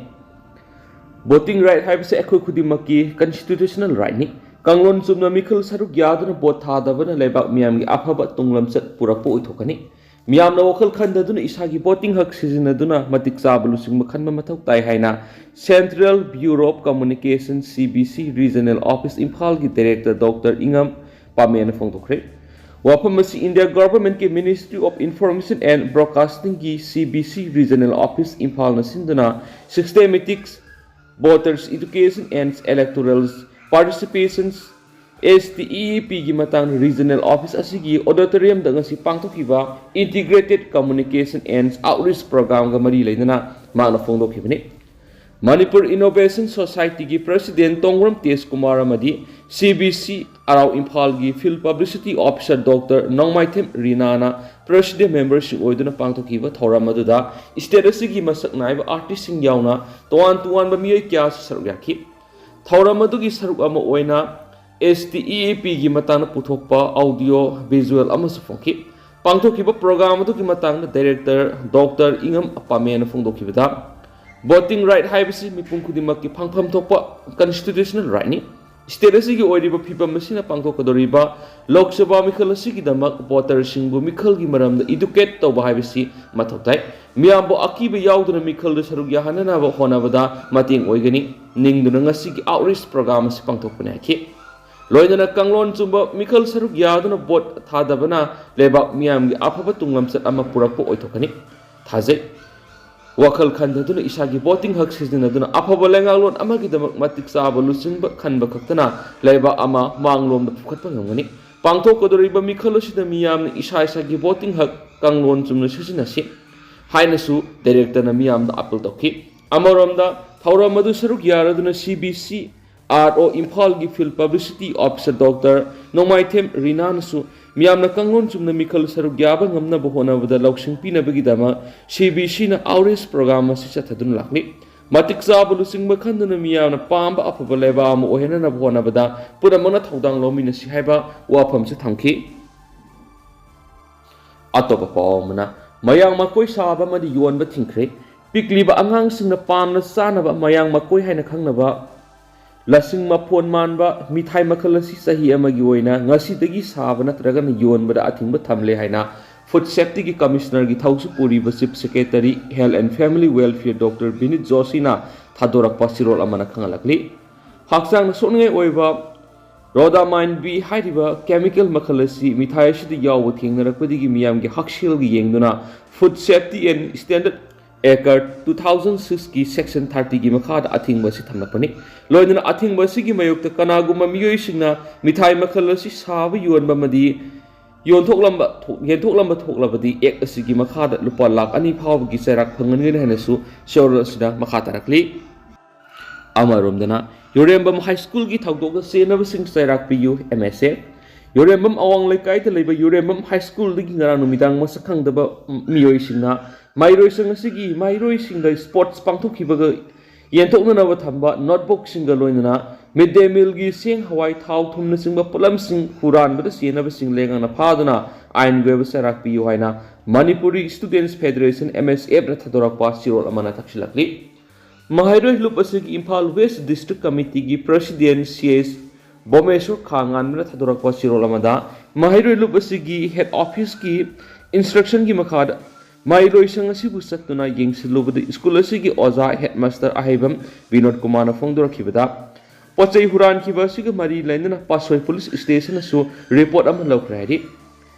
ꯚꯣꯇꯤꯡ ꯔꯥꯏꯠ ꯍꯥꯏꯕꯁꯤ ꯑꯩꯈꯣꯏ ꯈꯨꯗꯤꯡꯃꯛꯀꯤ ꯀꯟꯁꯇꯤꯇ꯭ꯌꯨꯁꯅꯦꯜ ꯔꯥꯏꯠꯅꯤ꯫ ꯀꯥꯡꯂꯣꯟ ꯆꯨꯝꯅ ꯃꯤꯈꯜ ꯁꯔꯨꯛ ꯌꯥꯗꯨꯅ ꯚꯣꯠ ꯊꯥꯗꯕꯅ ꯂꯩꯕꯥꯛ ꯃꯤꯌꯥꯝꯒꯤ ꯑꯐꯕ ꯇꯨꯡꯂꯝꯆꯠ ꯄꯨꯔꯛꯄ ꯑꯣꯏꯊꯣꯛꯀꯅꯤ꯫ ꯃꯤꯌꯥꯝꯅ ꯋꯥꯈꯜ ꯈꯟꯊꯗꯨꯅ ꯏꯁꯥꯒꯤ ꯚꯣꯇꯤꯡ ꯍꯛ ꯁꯤꯖꯤꯟꯅꯗꯨꯅ ꯃꯇꯤꯛ ꯆꯥꯕ ꯂꯨꯆꯤꯡꯕ ꯈꯟꯕ ꯃꯊꯧ ꯇꯥꯏ ꯍꯥꯏꯅ Central Bureau of Communication, C B C, Regional Office ꯏꯝꯐꯥꯜꯒꯤ ꯗꯥꯏꯔꯦꯛꯇꯔ ꯗꯣꯛꯇꯔ ꯏꯉꯝ ꯄꯥꯃꯦꯅ ꯐꯣꯡꯗꯣꯛꯈ꯭ꯔꯦ꯫ ꯋꯥꯐꯝ ꯑꯁꯤ ꯏꯟꯗꯤꯌꯥ ꯒꯚꯔꯟꯃꯦꯟꯠꯀꯤ Ministry of Information and Broadcastingꯒꯤ C B C Regional Office ꯏꯝꯐꯥꯜꯅ ꯁꯤꯟꯗꯨꯅ Systematics, Voters Education and Electoral Participations, S T E A Pꯒꯤ ꯃꯇꯥꯡꯗ ꯔꯤꯖꯅꯦꯜ ꯑꯣꯐꯤꯁ ꯑꯁꯤꯒꯤ ꯑꯣꯗꯤꯇꯣꯔꯤꯌꯝꯗ ꯉꯁꯤ ꯄꯥꯡꯊꯣꯛꯈꯤꯕ Integrated Communication and Outreach Programꯒ ꯃꯔꯤ ꯂꯩꯅꯅ ꯃꯍꯥꯛꯅ ꯐꯣꯡꯗꯣꯛꯈꯤꯕꯅꯤ꯫ ꯃꯅꯤꯄꯨꯔ ꯏꯅꯣꯚꯦꯁꯟ ꯁꯣꯁꯥꯏꯇꯤꯒꯤ ꯄ꯭ꯔꯁꯤꯗꯦꯟꯠ ꯇꯣꯡꯕ꯭ꯔꯝ ꯇꯦꯖ ꯀꯨꯃꯥꯔ ꯑꯃꯗꯤ C B C ꯑꯥꯔ ꯑꯥꯏ ꯏꯝꯐꯥꯜꯒꯤ ꯐꯤꯜꯗ ꯄꯕ꯭ꯂꯤꯁꯤꯇꯤ ꯑꯣꯐꯤꯁꯥꯔ ꯗꯣꯛꯇꯔ ꯅꯣꯡꯃꯥꯏꯊꯦꯝ ꯔꯤꯅꯥꯅ ꯄ꯭ꯔꯁꯤꯗꯦꯟꯠ ꯃꯦꯝꯕꯔꯁꯤꯡ ꯑꯣꯏꯗꯨꯅ ꯄꯥꯡꯊꯣꯛꯈꯤꯕ ꯊꯧꯔꯝ ꯑꯗꯨꯗ ꯁ꯭ꯇꯦꯠ ꯑꯁꯤꯒꯤ ꯃꯁꯛ ꯅꯥꯏꯕ ꯑꯥꯔꯇꯤꯁꯁꯤꯡ ꯌꯥꯎꯅ ꯇꯣꯉꯥꯟ ꯇꯣꯉꯥꯟꯕ ꯃꯤꯑꯣꯏ ꯀꯌꯥꯁꯨ ꯁꯔꯨꯛ ꯌꯥꯈꯤ꯫ ꯊꯧꯔꯝ ꯑꯗꯨꯒꯤ ꯁꯔꯨꯛ ꯑꯃ ꯑꯣꯏꯅ S T E A Pꯒꯤ ꯃꯇꯥꯡꯗ ꯄꯨꯊꯣꯛꯄ ꯑꯣꯗꯤꯑꯣ ꯚꯤꯖꯨꯑꯦꯜ ꯑꯃꯁꯨ ꯐꯣꯡꯈꯤ꯫ ꯄꯥꯡꯊꯣꯛꯈꯤꯕ ꯄ꯭ꯔꯣꯒ꯭ꯔꯥꯝ ꯑꯗꯨꯒꯤ ꯃꯇꯥꯡꯗ ꯗꯥꯏꯔꯦꯛꯇꯔ ꯗꯣꯛꯇꯔ ꯏꯉꯝ ꯄꯥꯃꯦꯅ ꯐꯣꯡꯗꯣꯛꯈꯤꯕꯗ, ꯚꯣꯇꯤꯡ ꯔꯥꯏꯠ ꯍꯥꯏꯕꯁꯤ ꯃꯤꯄꯨꯝ ꯈꯨꯗꯤꯡꯃꯛꯀꯤ ꯐꯪꯐꯝ ꯊꯣꯛꯄ ꯀꯟꯁꯇꯤꯇ꯭ꯌꯨꯁꯅꯦꯜ ꯔꯥꯏꯠꯅꯤ꯫ ꯁ꯭ꯇꯦꯠ ꯑꯁꯤꯒꯤ ꯑꯣꯏꯔꯤꯕ ꯐꯤꯕꯝ ꯑꯁꯤꯅ ꯄꯥꯡꯊꯣꯛꯀꯗꯧꯔꯤꯕ ꯂꯣꯛ ꯁꯚꯥ ꯃꯤꯈꯜ ꯑꯁꯤꯒꯤꯗꯃꯛ ꯚꯣꯇꯔꯁꯤꯡꯕꯨ ꯃꯤꯈꯜꯒꯤ ꯃꯔꯝꯗ ꯏꯗꯨꯀꯦꯠ ꯇꯧꯕ ꯍꯥꯏꯕꯁꯤ ꯃꯊꯧ ꯇꯥꯏ꯫ ꯃꯤꯌꯥꯝꯕꯨ ꯑꯀꯤꯕ ꯌꯥꯎꯗꯅ ꯃꯤꯈꯜꯗ ꯁꯔꯨꯛ ꯌꯥꯍꯟꯅꯅꯕ ꯍꯣꯠꯅꯕꯗ ꯃꯇꯦꯡ ꯑꯣꯏꯒꯅꯤ꯫ ꯅꯤꯡꯗꯨꯅ ꯉꯁꯤꯒꯤ ꯑꯥꯎꯠꯔꯤꯆ ꯄ꯭ꯔꯣꯒ꯭ꯔꯥꯝ ꯑꯁꯤ ꯄꯥꯡꯊꯣꯛꯄꯅꯤ ꯍꯥꯏꯈꯤ꯫ ꯂꯣꯏꯅꯅ ꯀꯥꯡꯂꯣꯟ ꯆꯨꯝꯕ ꯃꯤꯈꯜ ꯁꯔꯨꯛ ꯌꯥꯗꯨꯅ ꯚꯣꯠ ꯊꯥꯗꯕꯅ ꯂꯩꯕꯥꯛ ꯃꯤꯌꯥꯝꯒꯤ ꯑꯐꯕ ꯇꯨꯡꯂꯝꯆꯠ ꯑꯃ ꯄꯨꯔꯛꯄ ꯑꯣꯏꯊꯣꯛꯀꯅꯤ ꯊꯥꯖꯩ꯫ ꯋꯥꯈꯜ ꯈꯟꯊꯗꯨꯅ ꯏꯁꯥꯒꯤ ꯚꯣꯇꯤꯡ ꯍꯛ ꯁꯤꯖꯤꯟꯅꯗꯨꯅ ꯑꯐꯕ ꯂꯩꯉꯥꯛꯂꯣꯟ ꯑꯃꯒꯤꯗꯃꯛ ꯃꯇꯤꯛ ꯆꯥꯕ ꯂꯨꯆꯤꯡꯕ ꯈꯟꯕ ꯈꯛꯇꯅ ꯂꯩꯕꯥꯛ ꯑꯃ ꯃꯥꯡꯂꯣꯝꯗ ꯄꯨꯈꯠꯄ ꯉꯝꯒꯅꯤ꯫ ꯄꯥꯡꯊꯣꯛꯀꯗꯧꯔꯤꯕ ꯃꯤꯈꯜ ꯑꯁꯤꯗ ꯃꯤꯌꯥꯝꯅ ꯏꯁꯥ ꯏꯁꯥꯒꯤ ꯚꯣꯇꯤꯡ ꯍꯛ ꯀꯥꯡꯂꯣꯟ ꯆꯨꯝꯅ ꯁꯤꯖꯤꯟꯅꯁꯤ ꯍꯥꯏꯅꯁꯨ ꯗꯥꯏꯔꯦꯛꯇꯔꯅ ꯃꯤꯌꯥꯝꯗ ꯑꯥꯄꯤꯜ ꯇꯧꯈꯤ꯫ ꯑꯃꯔꯣꯝꯗ ꯊꯧꯔꯝ ꯑꯗꯨ ꯁꯔꯨꯛ ꯌꯥꯔꯗꯨꯅ C B C R O ꯏꯝꯐꯥꯜꯒꯤ ꯐꯤꯜꯗ ꯄꯕ꯭ꯂꯤꯁꯤꯇꯤ ꯑꯣꯐꯤꯁꯥꯔ ꯗꯣꯛꯇꯔ ꯅꯣꯡꯃꯥꯏꯊꯦꯝ ꯔꯤꯅꯥꯅꯁꯨ ꯃꯤꯌꯥꯝꯅ ꯀꯥꯡꯂꯣꯟ ꯆꯨꯝꯅ ꯃꯤꯈꯜ ꯁꯔꯨꯛ ꯌꯥꯕ ꯉꯝꯅꯕ ꯍꯣꯠꯅꯕꯗ ꯂꯧꯁꯤꯡ ꯄꯤꯅꯕꯒꯤꯗꯃꯛ C B Cꯅ ꯑꯥꯎꯠꯔꯤꯆ ꯄ꯭ꯔꯣꯒ꯭ꯔꯥꯝ ꯑꯁꯤ ꯆꯠꯊꯗꯨꯅ ꯂꯥꯛꯂꯤ꯫ ꯃꯇꯤꯛ ꯆꯥꯕ ꯂꯨꯆꯤꯡꯕ ꯈꯟꯗꯨꯅ ꯃꯤꯌꯥꯝꯅ ꯄꯥꯝꯕ ꯑꯐꯕ ꯂꯩꯕꯥꯛ ꯑꯃ ꯑꯣꯏꯍꯟꯅꯅꯕ ꯍꯣꯠꯅꯕꯗ ꯄꯨꯝꯅꯃꯛꯅ ꯊꯧꯗꯥꯡ ꯂꯧꯃꯤꯟꯅꯁꯤ ꯍꯥꯏꯕ ꯋꯥꯐꯝꯁꯨ ꯊꯝꯈꯤ꯫ ꯑꯇꯣꯞꯄ ꯄꯥꯎ ꯑꯃꯅ, ꯃꯌꯥꯡ ꯃꯀꯣꯏ ꯁꯥꯕ ꯑꯃꯗꯤ ꯌꯣꯟꯕ ꯊꯤꯡꯈ꯭ꯔꯦ꯫ ꯄꯤꯛꯂꯤꯕ ꯑꯉꯥꯡꯁꯤꯡꯅ ꯄꯥꯝꯅ ꯆꯥꯅꯕ ꯃꯌꯥꯡ ꯃꯀꯣꯏ ꯍꯥꯏꯅ ꯈꯪꯅꯕ ꯂꯁꯤꯡ ꯃꯐꯣꯟ ꯃꯥꯟꯕ ꯃꯤꯊꯥꯏ ꯃꯈꯜ ꯑꯁꯤ ꯆꯍꯤ ꯑꯃꯒꯤ ꯑꯣꯏꯅ ꯉꯁꯤꯗꯒꯤ ꯁꯥꯕ ꯅꯠꯇ꯭ꯔꯒꯅ ꯌꯣꯟꯕꯗ ꯑꯊꯤꯡꯕ ꯊꯝꯂꯦ ꯍꯥꯏꯅ Food Safetyꯒꯤ Commissionerꯒꯤ ꯊꯧꯁꯨ ꯄꯨꯔꯤꯕ Chief Secretary Health and Family Welfare Doctor Binit Joshiꯅ ꯊꯥꯗꯣꯔꯛꯄ ꯆꯦꯔꯣꯜ ꯑꯃꯅ ꯈꯪꯍꯜꯂꯛꯂꯤ꯫ ꯍꯛꯆꯥꯡꯗ ꯁꯣꯛꯅꯤꯡꯉꯥꯏ ꯑꯣꯏꯕ rhodamine B ꯍꯥꯏꯔꯤꯕ chemical ꯃꯈꯜ ꯑꯁꯤ ꯃꯤꯊꯥꯏ ꯑꯁꯤꯗ ꯌꯥꯎꯕ ꯊꯦꯡꯅꯔꯛꯄꯗꯒꯤ ꯃꯤꯌꯥꯝꯒꯤ ꯍꯛꯁꯦꯜꯒꯤ ꯌꯦꯡꯗꯨꯅ Food Safety and Standard Act two thousand sixꯀꯤ Section thirtyꯒꯤ ꯃꯈꯥꯗ ꯑꯊꯤꯡꯕ ꯑꯁꯤ ꯊꯝꯂꯛꯄꯅꯤ꯫ ꯂꯣꯏꯅꯅ ꯑꯊꯤꯡꯕ ꯑꯁꯤꯒꯤ ꯃꯥꯌꯣꯛꯇ ꯀꯅꯥꯒꯨꯝꯕ ꯃꯤꯑꯣꯏꯁꯤꯡꯅ ꯃꯤꯊꯥꯏ ꯃꯈꯜ ꯑꯁꯤ ꯁꯥꯕ ꯌꯣꯟꯕ ꯑꯃꯗꯤ ꯌꯣꯟꯊꯣꯛꯂꯝꯕ ꯊꯣꯛ-, ꯌꯦꯟꯊꯣꯛꯂꯝꯕ ꯊꯣꯛꯂꯕꯗꯤ Act ꯑꯁꯤꯒꯤ ꯃꯈꯥꯗ ꯂꯨꯄꯥ ꯂꯥꯈ ꯑꯅꯤ ꯐꯥꯎꯕꯒꯤ ꯆꯩꯔꯥꯛ ꯐꯪꯍꯟꯒꯅꯤ ꯍꯥꯏꯅꯁꯨ ꯆꯦꯔꯣꯜ ꯑꯁꯤꯗ ꯃꯈꯥ ꯇꯥꯔꯛꯂꯤ꯫ ꯑꯃꯔꯣꯝꯗꯅ, ꯌꯨꯔꯦꯝꯕꯝ ꯍꯥꯏ ꯁ꯭ꯀꯨꯜꯒꯤ ꯊꯧꯗꯣꯛꯇ ꯆꯦꯟꯅꯕꯁꯤꯡ ꯆꯩꯔꯥꯛ ꯄꯤꯌꯨ, M S F꯫ ꯌꯨꯔꯦꯝꯕꯝ ꯑꯋꯥꯡ ꯂꯩꯀꯥꯏꯗ ꯂꯩꯕ ꯌꯨꯔꯦꯝꯕꯝ ꯍꯥꯏ ꯁ꯭ꯀꯨꯜꯗꯒꯤ ꯉꯔꯥꯡ ꯅꯨꯃꯤꯗꯥꯡ ꯃꯁꯛ ꯈꯪꯗꯕ ꯃꯤꯑꯣꯏꯁꯤꯡꯅ ꯃꯍꯩꯔꯣꯏꯁꯪ ꯑꯁꯤꯒꯤ ꯃꯍꯩꯔꯣꯏꯁꯤꯡꯗ sports ꯄꯥꯡꯊꯣꯛꯈꯤꯕꯒ ꯌꯦꯟꯊꯣꯛꯅꯅꯕ ꯊꯝꯕ notebookꯁꯤꯡꯒ ꯂꯣꯏꯅꯅ mid day mealꯒꯤ ꯆꯦꯡ, ꯍꯋꯥꯏ, ꯊꯥꯎ, ꯊꯨꯝꯅꯆꯤꯡꯕ ꯄꯣꯠꯂꯝꯁꯤꯡ ꯍꯨꯔꯥꯟꯕꯗ ꯆꯦꯟꯅꯕꯁꯤꯡ ꯂꯩꯉꯥꯛꯅ ꯐꯥꯗꯨꯅ ꯑꯥꯏꯟꯒꯤ ꯑꯣꯏꯕ ꯆꯩꯔꯥꯛ ꯄꯤꯌꯨ ꯍꯥꯏꯅ Manipuri Students Federation, M S Fꯅ ꯊꯥꯗꯣꯔꯛꯄ ꯆꯦꯔꯣꯜ ꯑꯃꯅ ꯇꯛꯁꯤꯜꯂꯛꯂꯤ꯫ ꯃꯍꯩꯔꯣꯏ ꯂꯨꯞ ꯑꯁꯤꯒꯤ Imphal West District Committeeꯒꯤ President C S ꯕꯣꯃꯦꯁꯣꯔ ꯈꯥ ꯉꯥꯟꯕꯅ ꯊꯥꯗꯣꯔꯛꯄ ꯆꯦꯔꯣꯜ ꯑꯃꯗ, ꯃꯍꯩꯔꯣꯏ ꯂꯨꯞ ꯑꯁꯤꯒꯤ head officeꯀꯤ instructionꯒꯤ ꯃꯈꯥꯗ ꯃꯍꯩꯔꯣꯏꯁꯪ ꯑꯁꯤꯕꯨ ꯆꯠꯇꯨꯅ ꯌꯦꯡꯁꯤꯜꯂꯨꯕꯗ ꯁ꯭ꯀꯨꯜ ꯑꯁꯤꯒꯤ ꯑꯣꯖꯥ headmaster ꯑꯍꯩꯕꯝ ꯕꯤꯅꯣꯗ ꯀꯨꯃꯥꯔꯅ ꯐꯣꯡꯗꯣꯔꯛꯈꯤꯕꯗ, ꯄꯣꯠ ꯆꯩ ꯍꯨꯔꯥꯟꯈꯤꯕ ꯑꯁꯤꯒ ꯃꯔꯤ ꯂꯩꯅꯅ ꯄꯥꯠꯁꯣꯏ police stationꯅꯁꯨ report ꯑꯃ ꯂꯧꯈ꯭ꯔꯦ ꯍꯥꯏꯔꯤ꯫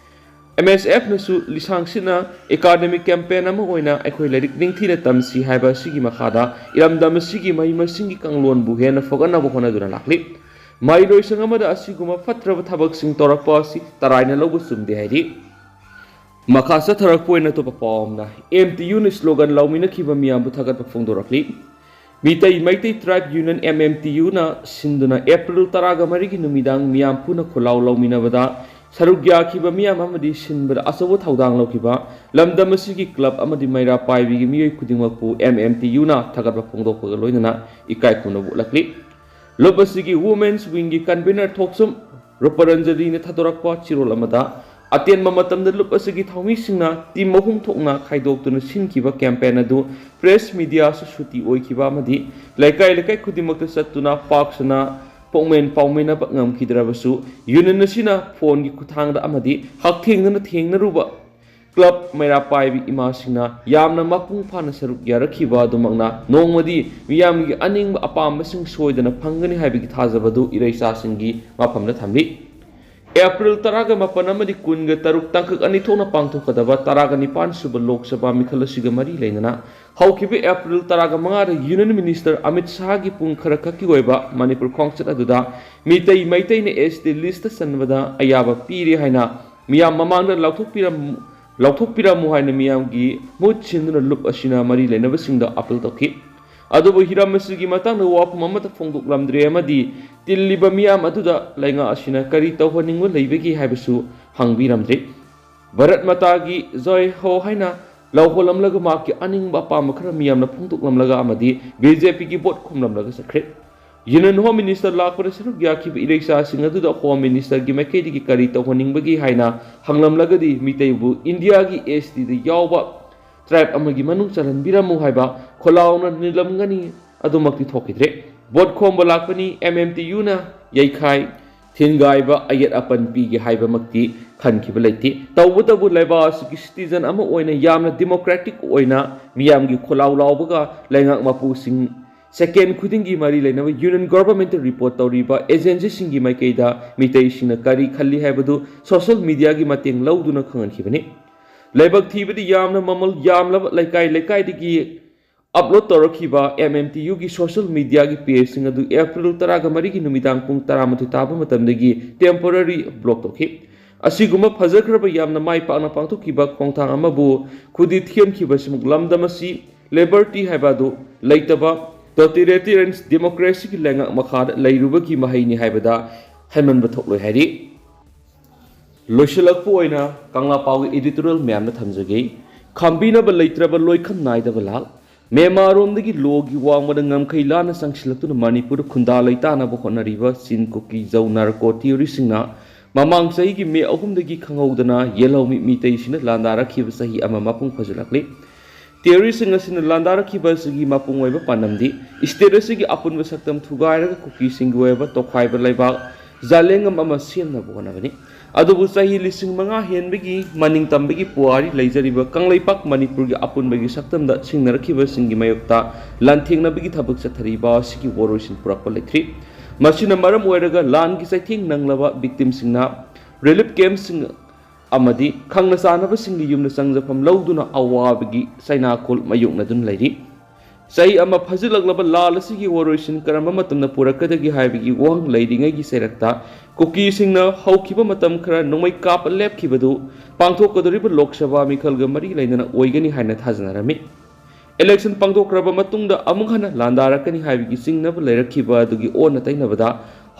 M S Fꯅꯁꯨ ꯂꯤꯁꯥꯡꯁꯤꯠꯅ academic campaign ꯑꯃ ꯑꯣꯏꯅ ꯑꯩꯈꯣꯏ ꯂꯥꯏꯔꯤꯛ ꯅꯤꯡꯊꯤꯅ ꯇꯝꯁꯤ ꯍꯥꯏꯕ ꯑꯁꯤꯒꯤ ꯃꯈꯥꯗ ꯏꯔꯝꯗꯝ ꯑꯁꯤꯒꯤ ꯃꯍꯩ ꯃꯁꯤꯡꯒꯤ ꯀꯥꯡꯂꯣꯟꯕꯨ ꯍꯦꯟꯅ ꯐꯒꯠꯅꯕ ꯍꯣꯠꯅꯗꯨꯅ ꯂꯥꯛꯂꯤ꯫ ꯃꯍꯩꯔꯣꯏꯁꯪ ꯑꯃꯗ ꯑꯁꯤꯒꯨꯝꯕ ꯐꯠꯇ꯭ꯔꯕ ꯊꯕꯛꯁꯤꯡ ꯇꯧꯔꯛꯄ ꯑꯁꯤ ꯇꯔꯥꯏꯅ ꯂꯧꯕ ꯆꯨꯝꯗꯦ ꯍꯥꯏꯔꯤ꯫ ꯃꯈꯥ ꯆꯠꯊꯔꯛꯄ ꯑꯣꯏꯅ ꯑꯇꯣꯞꯄ ꯄꯥꯎ ꯑꯃꯅ, M T Uꯅ slogan ꯂꯥꯎꯃꯤꯟꯅꯈꯤꯕ ꯃꯤꯌꯥꯝꯕꯨ ꯊꯥꯒꯠꯄ ꯐꯣꯡꯗꯣꯔꯛꯂꯤ꯫ Meitei Meitei Tribe Union, M M T Uꯅ ꯁꯤꯟꯗꯨꯅ April ꯇꯔꯥꯃꯔꯤꯒꯤ ꯅꯨꯃꯤꯗꯥꯡ ꯃꯤꯌꯥꯝ ꯄꯨꯟꯅ ꯈꯨꯜꯂꯥꯎ ꯂꯥꯎꯃꯤꯟꯅꯕꯗ ꯁꯔꯨꯛ ꯌꯥꯈꯤꯕ ꯃꯤꯌꯥꯝ ꯑꯃꯗꯤ ꯁꯤꯟꯕꯗ ꯑꯆꯧꯕ ꯊꯧꯗꯥꯡ ꯂꯧꯈꯤꯕ ꯂꯝꯗꯝ ꯑꯁꯤꯒꯤ ꯀ꯭ꯂꯕ ꯑꯃꯗꯤ ꯃꯩꯔꯥ ꯄꯥꯏꯕꯤꯒꯤ ꯃꯤꯑꯣꯏ ꯈꯨꯗꯤꯡꯃꯛꯄꯨ ꯑꯦꯝ ꯑꯦꯝ ꯇꯤ ꯌꯨꯅ ꯊꯥꯒꯠꯄ ꯐꯣꯡꯗꯣꯛꯄꯒ ꯂꯣꯏꯅꯅ ꯏꯀꯥꯏ ꯈꯨꯝꯅꯕ ꯎꯠꯂꯛꯂꯤ꯫ ꯂꯨꯞ ꯑꯁꯤꯒꯤ Women's Wingꯒꯤ convener ꯊꯣꯛꯆꯨꯝ ꯔꯨꯄꯔꯟꯖꯂꯤꯅ ꯊꯥꯗꯣꯔꯛꯄ ꯆꯦꯔꯣꯜ ꯑꯃꯗ, ꯑꯇꯦꯟꯕ ꯃꯇꯝꯗ ꯂꯨꯞ ꯑꯁꯤꯒꯤ ꯊꯧꯃꯤꯁꯤꯡꯅ team ꯑꯍꯨꯝ ꯊꯣꯛꯅ ꯈꯥꯏꯗꯣꯛꯇꯨꯅ ꯁꯤꯟꯈꯤꯕ campaign ꯑꯗꯨ press mediaꯁꯨ ꯁꯨꯇꯤ ꯑꯣꯏꯈꯤꯕ ꯑꯃꯗꯤ ꯂꯩꯀꯥꯏ ꯂꯩꯀꯥꯏ ꯈꯨꯗꯤꯡꯃꯛꯇ ꯆꯠꯇꯨꯅ ꯄꯥꯛ ꯁꯟꯅ ꯄꯥꯎꯃꯦꯟ ꯄꯥꯎꯃꯤꯟꯅꯕ ꯉꯝꯈꯤꯗ꯭ꯔꯕꯁꯨ, union ꯑꯁꯤꯅ phoneꯒꯤ ꯈꯨꯠꯊꯥꯡꯗ ꯑꯃꯗꯤ ꯍꯛꯊꯦꯡꯅꯅ ꯊꯦꯡꯅꯔꯨꯕ ꯀ꯭ꯂꯕ ꯃꯩꯔꯥ ꯄꯥꯏꯕꯤ ꯏꯃꯥꯁꯤꯡꯅ ꯌꯥꯝꯅ ꯃꯄꯨꯡ ꯐꯥꯅ ꯁꯔꯨꯛ ꯌꯥꯔꯛꯈꯤꯕ ꯑꯗꯨꯃꯛꯅ ꯅꯣꯡꯃꯗꯤ ꯃꯤꯌꯥꯝꯒꯤ ꯑꯅꯤꯡꯕ ꯑꯄꯥꯝꯕꯁꯤꯡ ꯁꯣꯏꯗꯅ ꯐꯪꯒꯅꯤ ꯍꯥꯏꯕꯒꯤ ꯊꯥꯖꯕꯗꯨ ꯏꯔꯩꯆꯥꯁꯤꯡꯒꯤ ꯃꯐꯝꯗ ꯊꯝꯂꯤ꯫ ꯑꯦꯄ꯭ꯔꯤꯜ ꯇꯔꯥꯒ ꯃꯥꯄꯟ ꯑꯃꯗꯤ ꯀꯨꯟꯒ ꯇꯔꯨꯛ ꯇꯥꯡꯀꯛ ꯑꯅꯤ ꯊꯣꯛꯅ ꯄꯥꯡꯊꯣꯛꯀꯗꯕ ꯇꯔꯥꯒ ꯅꯤꯄꯥꯟ ꯁꯨꯕ ꯂꯣꯛ ꯁꯚꯥ ꯃꯤꯈꯜ ꯑꯁꯤꯒ ꯃꯔꯤ ꯂꯩꯅꯅ ꯍꯧꯈꯤꯕ ꯑꯦꯄ꯭ꯔꯤꯜ ꯇꯔꯥꯒ ꯃꯉꯥꯗ Union Minister ꯑꯃꯤꯠ ꯁꯥꯍꯒꯤ ꯄꯨꯡ ꯈꯔ ꯈꯛꯀꯤ ꯑꯣꯏꯕ ꯃꯅꯤꯄꯨꯔ ꯈꯣꯡꯆꯠ ꯑꯗꯨꯗ ꯃꯤꯇꯩ ꯃꯩꯇꯩꯅ S T listꯇ ꯆꯟꯕꯗ ꯑꯌꯥꯕ ꯄꯤꯔꯦ ꯍꯥꯏꯅ ꯃꯤꯌꯥꯝ ꯃꯃꯥꯡꯗ ꯂꯥꯎꯊꯣꯛꯄꯤꯔꯝ-, ꯂꯥꯎꯊꯣꯛꯄꯤꯔꯝꯃꯨ ꯍꯥꯏꯅ ꯃꯤꯌꯥꯝꯒꯤ ꯃꯍꯨꯠ ꯁꯤꯟꯗꯨꯅ ꯂꯨꯞ ꯑꯁꯤꯅ ꯃꯔꯤ ꯂꯩꯅꯕꯁꯤꯡꯗ appeal ꯇꯧꯈꯤ꯫ ꯑꯗꯨꯕꯨ ꯍꯤꯔꯝ ꯑꯁꯤꯒꯤ ꯃꯇꯥꯡꯗ ꯋꯥꯐꯝ ꯑꯃꯠꯇ ꯐꯣꯡꯗꯣꯛꯂꯝꯗ꯭ꯔꯦ ꯑꯃꯗꯤ ꯇꯤꯜꯂꯤꯕ ꯃꯤꯌꯥꯝ ꯑꯗꯨꯗ ꯂꯩꯉꯥꯛ ꯑꯁꯤꯅ ꯀꯔꯤ ꯇꯧꯍꯟꯅꯤꯡꯕ ꯂꯩꯕꯒꯦ ꯍꯥꯏꯕꯁꯨ ꯍꯪꯕꯤꯔꯝꯗ꯭ꯔꯦ꯫ ꯚꯥꯔꯠ ꯃꯥꯇꯥꯒꯤ ꯖꯣꯏ ꯍꯣ ꯍꯥꯏꯅ ꯂꯥꯎꯍꯣꯜꯂꯝꯂꯒ ꯃꯍꯥꯛꯀꯤ ꯑꯅꯤꯡꯕ ꯑꯄꯥꯝꯕ ꯈꯔ ꯃꯤꯌꯥꯝꯅ ꯐꯣꯡꯗꯣꯛꯂꯝꯂꯒ ꯑꯃꯗꯤ B J Pꯒꯤ ꯚꯣꯠ ꯈꯣꯝꯂꯝꯂꯒ ꯆꯠꯈ꯭ꯔꯦ꯫ Union Home Minister ꯂꯥꯛꯄꯗ ꯁꯔꯨꯛ ꯌꯥꯈꯤꯕ ꯏꯔꯩꯆꯥꯁꯤꯡ ꯑꯗꯨꯗ Home Ministerꯒꯤ ꯃꯥꯏꯀꯩꯗꯒꯤ ꯀꯔꯤ ꯇꯧꯍꯟꯅꯤꯡꯕꯒꯦ ꯍꯥꯏꯅ ꯍꯪꯂꯝꯂꯒꯗꯤ ꯃꯤꯇꯩꯕꯨ ꯏꯟꯗꯤꯌꯥꯒꯤ S Tꯗ ꯌꯥꯎꯕ tribe ꯑꯃꯒꯤ ꯃꯅꯨꯡ ꯆꯜꯍꯟꯕꯤꯔꯝꯃꯨ ꯍꯥꯏꯕ ꯈꯣꯜꯂꯥꯎꯅ ꯅꯤꯜꯂꯝꯒꯅꯤ꯫ ꯑꯗꯨꯃꯛꯇꯤ ꯊꯣꯛꯈꯤꯗ꯭ꯔꯦ꯫ ꯚꯣꯠ ꯈꯣꯝꯕ ꯂꯥꯛꯄꯅꯤ, M M T Uꯅ ꯌꯩꯈꯥꯏ ꯊꯤꯟꯒꯥꯏꯕ ꯑꯌꯦꯠ ꯑꯄꯟ ꯄꯤꯒꯦ ꯍꯥꯏꯕꯃꯛꯇꯤ ꯈꯟꯈꯤꯕ ꯂꯩꯇꯦ꯫ ꯇꯧꯕꯇꯕꯨ ꯂꯩꯕꯥꯛ ꯑꯁꯤꯒꯤ citizen ꯑꯃ ꯑꯣꯏꯅ ꯌꯥꯝꯅ democratic ꯑꯣꯏꯅ ꯃꯤꯌꯥꯝꯒꯤ ꯈꯣꯜꯂꯥꯎ ꯂꯥꯎꯕꯒ ꯂꯩꯉꯥꯛ ꯃꯄꯨꯁꯤꯡ second ꯈꯨꯗꯤꯡꯒꯤ ꯃꯔꯤ ꯂꯩꯅꯕ Union Governmentꯇ report ꯇꯧꯔꯤꯕ agencyꯁꯤꯡꯒꯤ ꯃꯥꯏꯀꯩꯗ ꯃꯤꯇꯩꯁꯤꯡꯅ ꯀꯔꯤ ꯈꯜꯂꯤ ꯍꯥꯏꯕꯗꯨ social mediaꯒꯤ ꯃꯇꯦꯡ ꯂꯧꯗꯨꯅ ꯈꯪꯍꯟꯈꯤꯕꯅꯤ꯫ ꯂꯥꯏꯕꯛ ꯊꯤꯕꯗꯤ ꯌꯥꯝꯅ ꯃꯃꯜ ꯌꯥꯝꯂꯕ ꯂꯩꯀꯥꯏ ꯂꯩꯀꯥꯏꯗꯒꯤ upload ꯇꯧꯔꯛꯈꯤꯕ M M T Uꯒꯤ social mediaꯒꯤ pageꯁꯤꯡ ꯑꯗꯨ ꯑꯦꯄ꯭ꯔꯤꯜ ꯇꯔꯥꯒ ꯃꯔꯤꯒꯤ ꯅꯨꯃꯤꯗꯥꯡ ꯄꯨꯡ ꯇꯔꯥꯃꯥꯊꯣꯏ ꯇꯥꯕ ꯃꯇꯝꯗꯒꯤ temporary block ꯇꯧꯈꯤ꯫ ꯑꯁꯤꯒꯨꯝꯕ ꯐꯖꯈ꯭ꯔꯕ ꯌꯥꯝꯅ ꯃꯥꯏ ꯄꯥꯛꯅ ꯄꯥꯡꯊꯣꯛꯈꯤꯕ ꯈꯣꯡꯊꯥꯡ ꯑꯃꯕꯨ ꯈꯨꯗꯤ ꯊꯤꯍꯟꯈꯤꯕꯁꯤꯃꯨꯛ ꯂꯝꯗꯝ ꯑꯁꯤ liberty ꯍꯥꯏꯕ ꯑꯗꯨ ꯂꯩꯇꯕ totalitarian democracyꯒꯤ ꯂꯩꯉꯥꯛ ꯃꯈꯥꯗ ꯂꯩꯔꯨꯕꯒꯤ ꯃꯍꯩꯅꯤ ꯍꯥꯏꯕꯗ ꯍꯥꯏꯃꯟꯕ ꯊꯣꯛꯂꯣꯏ ꯍꯥꯏꯔꯤ꯫ ꯂꯣꯏꯁꯤꯜꯂꯛꯄ ꯑꯣꯏꯅ ꯀꯪꯂꯥ ꯄꯥꯎꯒꯤ editorial ꯃꯌꯥꯝꯗ ꯊꯝꯖꯒꯦ꯫ ꯈꯥꯝꯕꯤꯅꯕ ꯂꯩꯇ꯭ꯔꯕ ꯂꯣꯏꯈꯝ ꯅꯥꯏꯗꯕ ꯂꯥꯜ꯫ ꯃ꯭ꯌꯥꯟꯃꯥꯔꯔꯣꯝꯗꯒꯤ ꯂꯣꯒꯤ ꯋꯥꯡꯃꯗ ꯉꯝꯈꯩ ꯂꯥꯟꯅ ꯆꯪꯁꯤꯜꯂꯛꯇꯨꯅ ꯃꯅꯤꯄꯨꯔꯗ ꯈꯨꯟꯗꯥ ꯂꯩꯇꯥꯅꯕ ꯍꯣꯠꯅꯔꯤꯕ ꯆꯤꯟ ꯀꯨꯀꯤ ꯖꯧ ꯅꯥꯔꯀꯣ ꯇꯤꯑꯣꯔꯤꯁꯁꯤꯡꯅ ꯃꯃꯥꯡ ꯆꯍꯤꯒꯤ ꯃꯦ ꯑꯍꯨꯝꯗꯒꯤ ꯈꯪꯍꯧꯗꯅ ꯌꯦꯜꯍꯧꯃꯤ ꯃꯤꯇꯩꯁꯤꯡꯅ ꯂꯥꯟꯗꯥꯔꯛꯈꯤꯕ ꯆꯍꯤ ꯑꯃ ꯃꯄꯨꯡ ꯐꯥꯖꯤꯜꯂꯛꯂꯤ꯫ ꯇꯤꯑꯣꯔꯤꯁꯁꯤꯡ ꯑꯁꯤꯅ ꯂꯥꯟꯗꯥꯔꯛꯈꯤꯕ ꯑꯁꯤꯒꯤ ꯃꯄꯨꯡ ꯑꯣꯏꯕ ꯄꯥꯟꯗꯝꯗꯤ state ꯑꯁꯤꯒꯤ ꯑꯄꯨꯟꯕ ꯁꯛꯇꯝ ꯊꯨꯒꯥꯏꯔꯒ ꯀꯨꯀꯤꯁꯤꯡꯒꯤ ꯑꯣꯏꯕ ꯇꯣꯈꯥꯏꯕ ꯂꯩꯕꯥꯛ ꯖꯥꯂꯦꯡꯉꯝ ꯑꯃ ꯁꯦꯝꯅꯕ ꯍꯣꯠꯅꯕꯅꯤ꯫ ꯑꯗꯨꯕꯨ ꯆꯍꯤ ꯂꯤꯁꯤꯡ ꯃꯉꯥ ꯍꯦꯟꯕꯒꯤ ꯃꯅꯤꯡ ꯇꯝꯕꯒꯤ ꯄꯨꯋꯥꯔꯤ ꯂꯩꯖꯔꯤꯕ ꯀꯪꯂꯩꯄꯥꯛ ꯃꯅꯤꯄꯨꯔꯒꯤ ꯑꯄꯨꯟꯕꯒꯤ ꯁꯛꯇꯝꯗ ꯁꯤꯡꯅꯔꯛꯈꯤꯕꯁꯤꯡꯒꯤ ꯃꯥꯌꯣꯛꯇ ꯂꯥꯟꯊꯦꯡꯅꯕꯒꯤ ꯊꯕꯛ ꯆꯠꯊꯔꯤꯕ ꯑꯁꯤꯒꯤ ꯋꯥꯔꯣꯏꯁꯤꯟ ꯄꯨꯔꯛꯄ ꯂꯩꯇ꯭ꯔꯤ꯫ ꯃꯁꯤꯅ ꯃꯔꯝ ꯑꯣꯏꯔꯒ ꯂꯥꯟꯒꯤ ꯆꯩꯊꯦꯡ ꯅꯪꯂꯕ victimꯁꯤꯡꯅ relief campꯁꯤꯡ ꯑꯃꯗꯤ ꯈꯪꯅ ꯆꯥꯟꯅꯕꯁꯤꯡꯒꯤ ꯌꯨꯝꯗ ꯆꯪꯖꯐꯝ ꯂꯧꯗꯨꯅ ꯑꯋꯥꯕꯒꯤ ꯆꯩꯅꯥꯈꯣꯜ ꯃꯥꯌꯣꯛꯅꯗꯨꯅ ꯂꯩꯔꯤ꯫ ꯆꯍꯤ ꯑꯃ ꯐꯥꯖꯤꯜꯂꯛꯂꯕ ꯂꯥꯜ ꯑꯁꯤꯒꯤ ꯋꯥꯔꯣꯏꯁꯤꯟ ꯀꯔꯝꯕ ꯃꯇꯝꯗ ꯄꯨꯔꯛꯀꯗꯒꯦ ꯍꯥꯏꯕꯒꯤ ꯋꯥꯍꯪ ꯂꯩꯔꯤꯉꯩꯒꯤ ꯆꯩꯔꯛꯇ ꯀꯨꯀꯤꯁꯤꯡꯅ ꯍꯧꯈꯤꯕ ꯃꯇꯝ ꯈꯔ ꯅꯣꯡꯃꯩ ꯀꯥꯞꯄ ꯂꯦꯞꯈꯤꯕꯗꯨ ꯄꯥꯡꯊꯣꯛꯀꯗꯧꯔꯤꯕ ꯂꯣꯛ ꯁꯚꯥ ꯃꯤꯈꯜꯒ ꯃꯔꯤ ꯂꯩꯅꯅ ꯑꯣꯏꯒꯅꯤ ꯍꯥꯏꯅ ꯊꯥꯖꯅꯔꯝꯃꯤ꯫ Election ꯄꯥꯡꯊꯣꯛꯈ꯭ꯔꯕ ꯃꯇꯨꯡꯗ ꯑꯃꯨꯛ ꯍꯟꯅ ꯂꯥꯟꯗꯥꯔꯛꯀꯅꯤ ꯍꯥꯏꯕꯒꯤ ꯆꯤꯡꯅꯕ ꯂꯩꯔꯛꯈꯤꯕ ꯑꯗꯨꯒꯤ ꯑꯣꯟꯅ ꯇꯩꯅꯕꯗ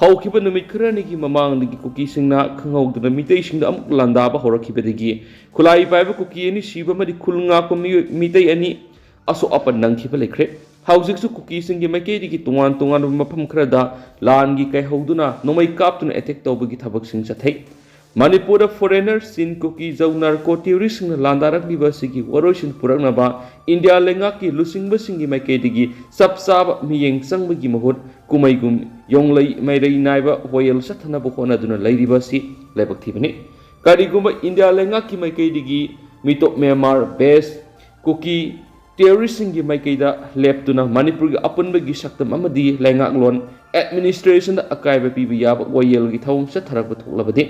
ꯍꯧꯈꯤꯕ ꯅꯨꯃꯤꯠ ꯈꯔꯅꯤꯒꯤ ꯃꯃꯥꯡꯗꯒꯤ ꯀꯨꯀꯤꯁꯤꯡꯅ ꯈꯪꯍꯧꯗꯅ ꯃꯤꯇꯩꯁꯤꯡꯗ ꯑꯃꯨꯛ ꯂꯥꯟꯗꯥꯕ ꯍꯧꯔꯛꯈꯤꯕꯗꯒꯤ ꯈꯨꯠꯂꯥꯏ ꯄꯥꯏꯕ ꯀꯨꯀꯤ ꯑꯅꯤ ꯁꯤꯕ ꯑꯃꯗꯤ ꯈꯨꯜ ꯉꯥꯛꯄ ꯃꯤꯑꯣꯏ ꯃꯤꯇꯩ ꯑꯅꯤ ꯑꯁꯣꯛ ꯑꯄꯟ ꯅꯪꯈꯤꯕ ꯂꯩꯈ꯭ꯔꯦ꯫ ꯍꯧꯖꯤꯛꯁꯨ ꯀꯨꯀꯤꯁꯤꯡꯒꯤ ꯃꯥꯏꯀꯩꯗꯒꯤ ꯇꯣꯉꯥꯟ ꯇꯣꯉꯥꯟꯕ ꯃꯐꯝ ꯈꯔꯗ ꯂꯥꯟꯒꯤ ꯀꯥꯏꯍꯧꯗꯨꯅ ꯅꯣꯡꯃꯩ ꯀꯥꯞꯇꯨꯅ attack ꯇꯧꯕꯒꯤ ꯊꯕꯛꯁꯤꯡ ꯆꯠꯊꯩ꯫ ꯃꯅꯤꯄꯨꯔꯗ foreigner ꯆꯤꯟ ꯀꯨꯀꯤ ꯖꯧ ꯅꯥꯔꯀꯣ ꯇꯤꯑꯣꯔꯤꯁꯁꯤꯡꯅ ꯂꯥꯟꯗꯥꯔꯛꯂꯤꯕ ꯑꯁꯤꯒꯤ ꯋꯥꯔꯣꯏꯁꯤꯟ ꯄꯨꯔꯛꯅꯕ ꯏꯟꯗꯤꯌꯥ ꯂꯩꯉꯥꯛꯀꯤ ꯂꯨꯆꯤꯡꯕꯁꯤꯡꯒꯤ ꯃꯥꯏꯀꯩꯗꯒꯤ ꯆꯞ ꯆꯥꯕ ꯃꯤꯠꯌꯦꯡ ꯆꯪꯕꯒꯤ ꯃꯍꯨꯠ ꯀꯨꯝꯍꯩꯒꯨꯝ ꯌꯣꯡꯂꯩ ꯃꯩꯔꯩ ꯅꯥꯏꯕ ꯋꯥꯌꯦꯜ ꯆꯠꯊꯅꯕ ꯍꯣꯠꯅꯗꯨꯅ ꯂꯩꯔꯤꯕ ꯑꯁꯤ ꯂꯥꯏꯕꯛ ꯊꯤꯕꯅꯤ꯫ ꯀꯔꯤꯒꯨꯝꯕ ꯏꯟꯗꯤꯌꯥ ꯂꯩꯉꯥꯛꯀꯤ ꯃꯥꯏꯀꯩꯗꯒꯤ ꯃꯤꯇꯣꯞ ꯃ꯭ꯌꯥꯟꯃꯥꯔ based ꯀꯨꯀꯤ ꯇꯤꯑꯣꯔꯤꯁꯁꯤꯡꯒꯤ ꯃꯥꯏꯀꯩꯗ ꯂꯦꯞꯇꯨꯅ ꯃꯅꯤꯄꯨꯔꯒꯤ ꯑꯄꯨꯟꯕꯒꯤ ꯁꯛꯇꯝ ꯑꯃꯗꯤ ꯂꯩꯉꯥꯛꯂꯣꯟ administrationꯗ ꯑꯀꯥꯏꯕ ꯄꯤꯕ ꯌꯥꯕ ꯋꯥꯌꯦꯜꯒꯤ ꯊꯧꯑꯣꯡ ꯆꯠꯊꯔꯛꯄ ꯊꯣꯛꯂꯕꯗꯤ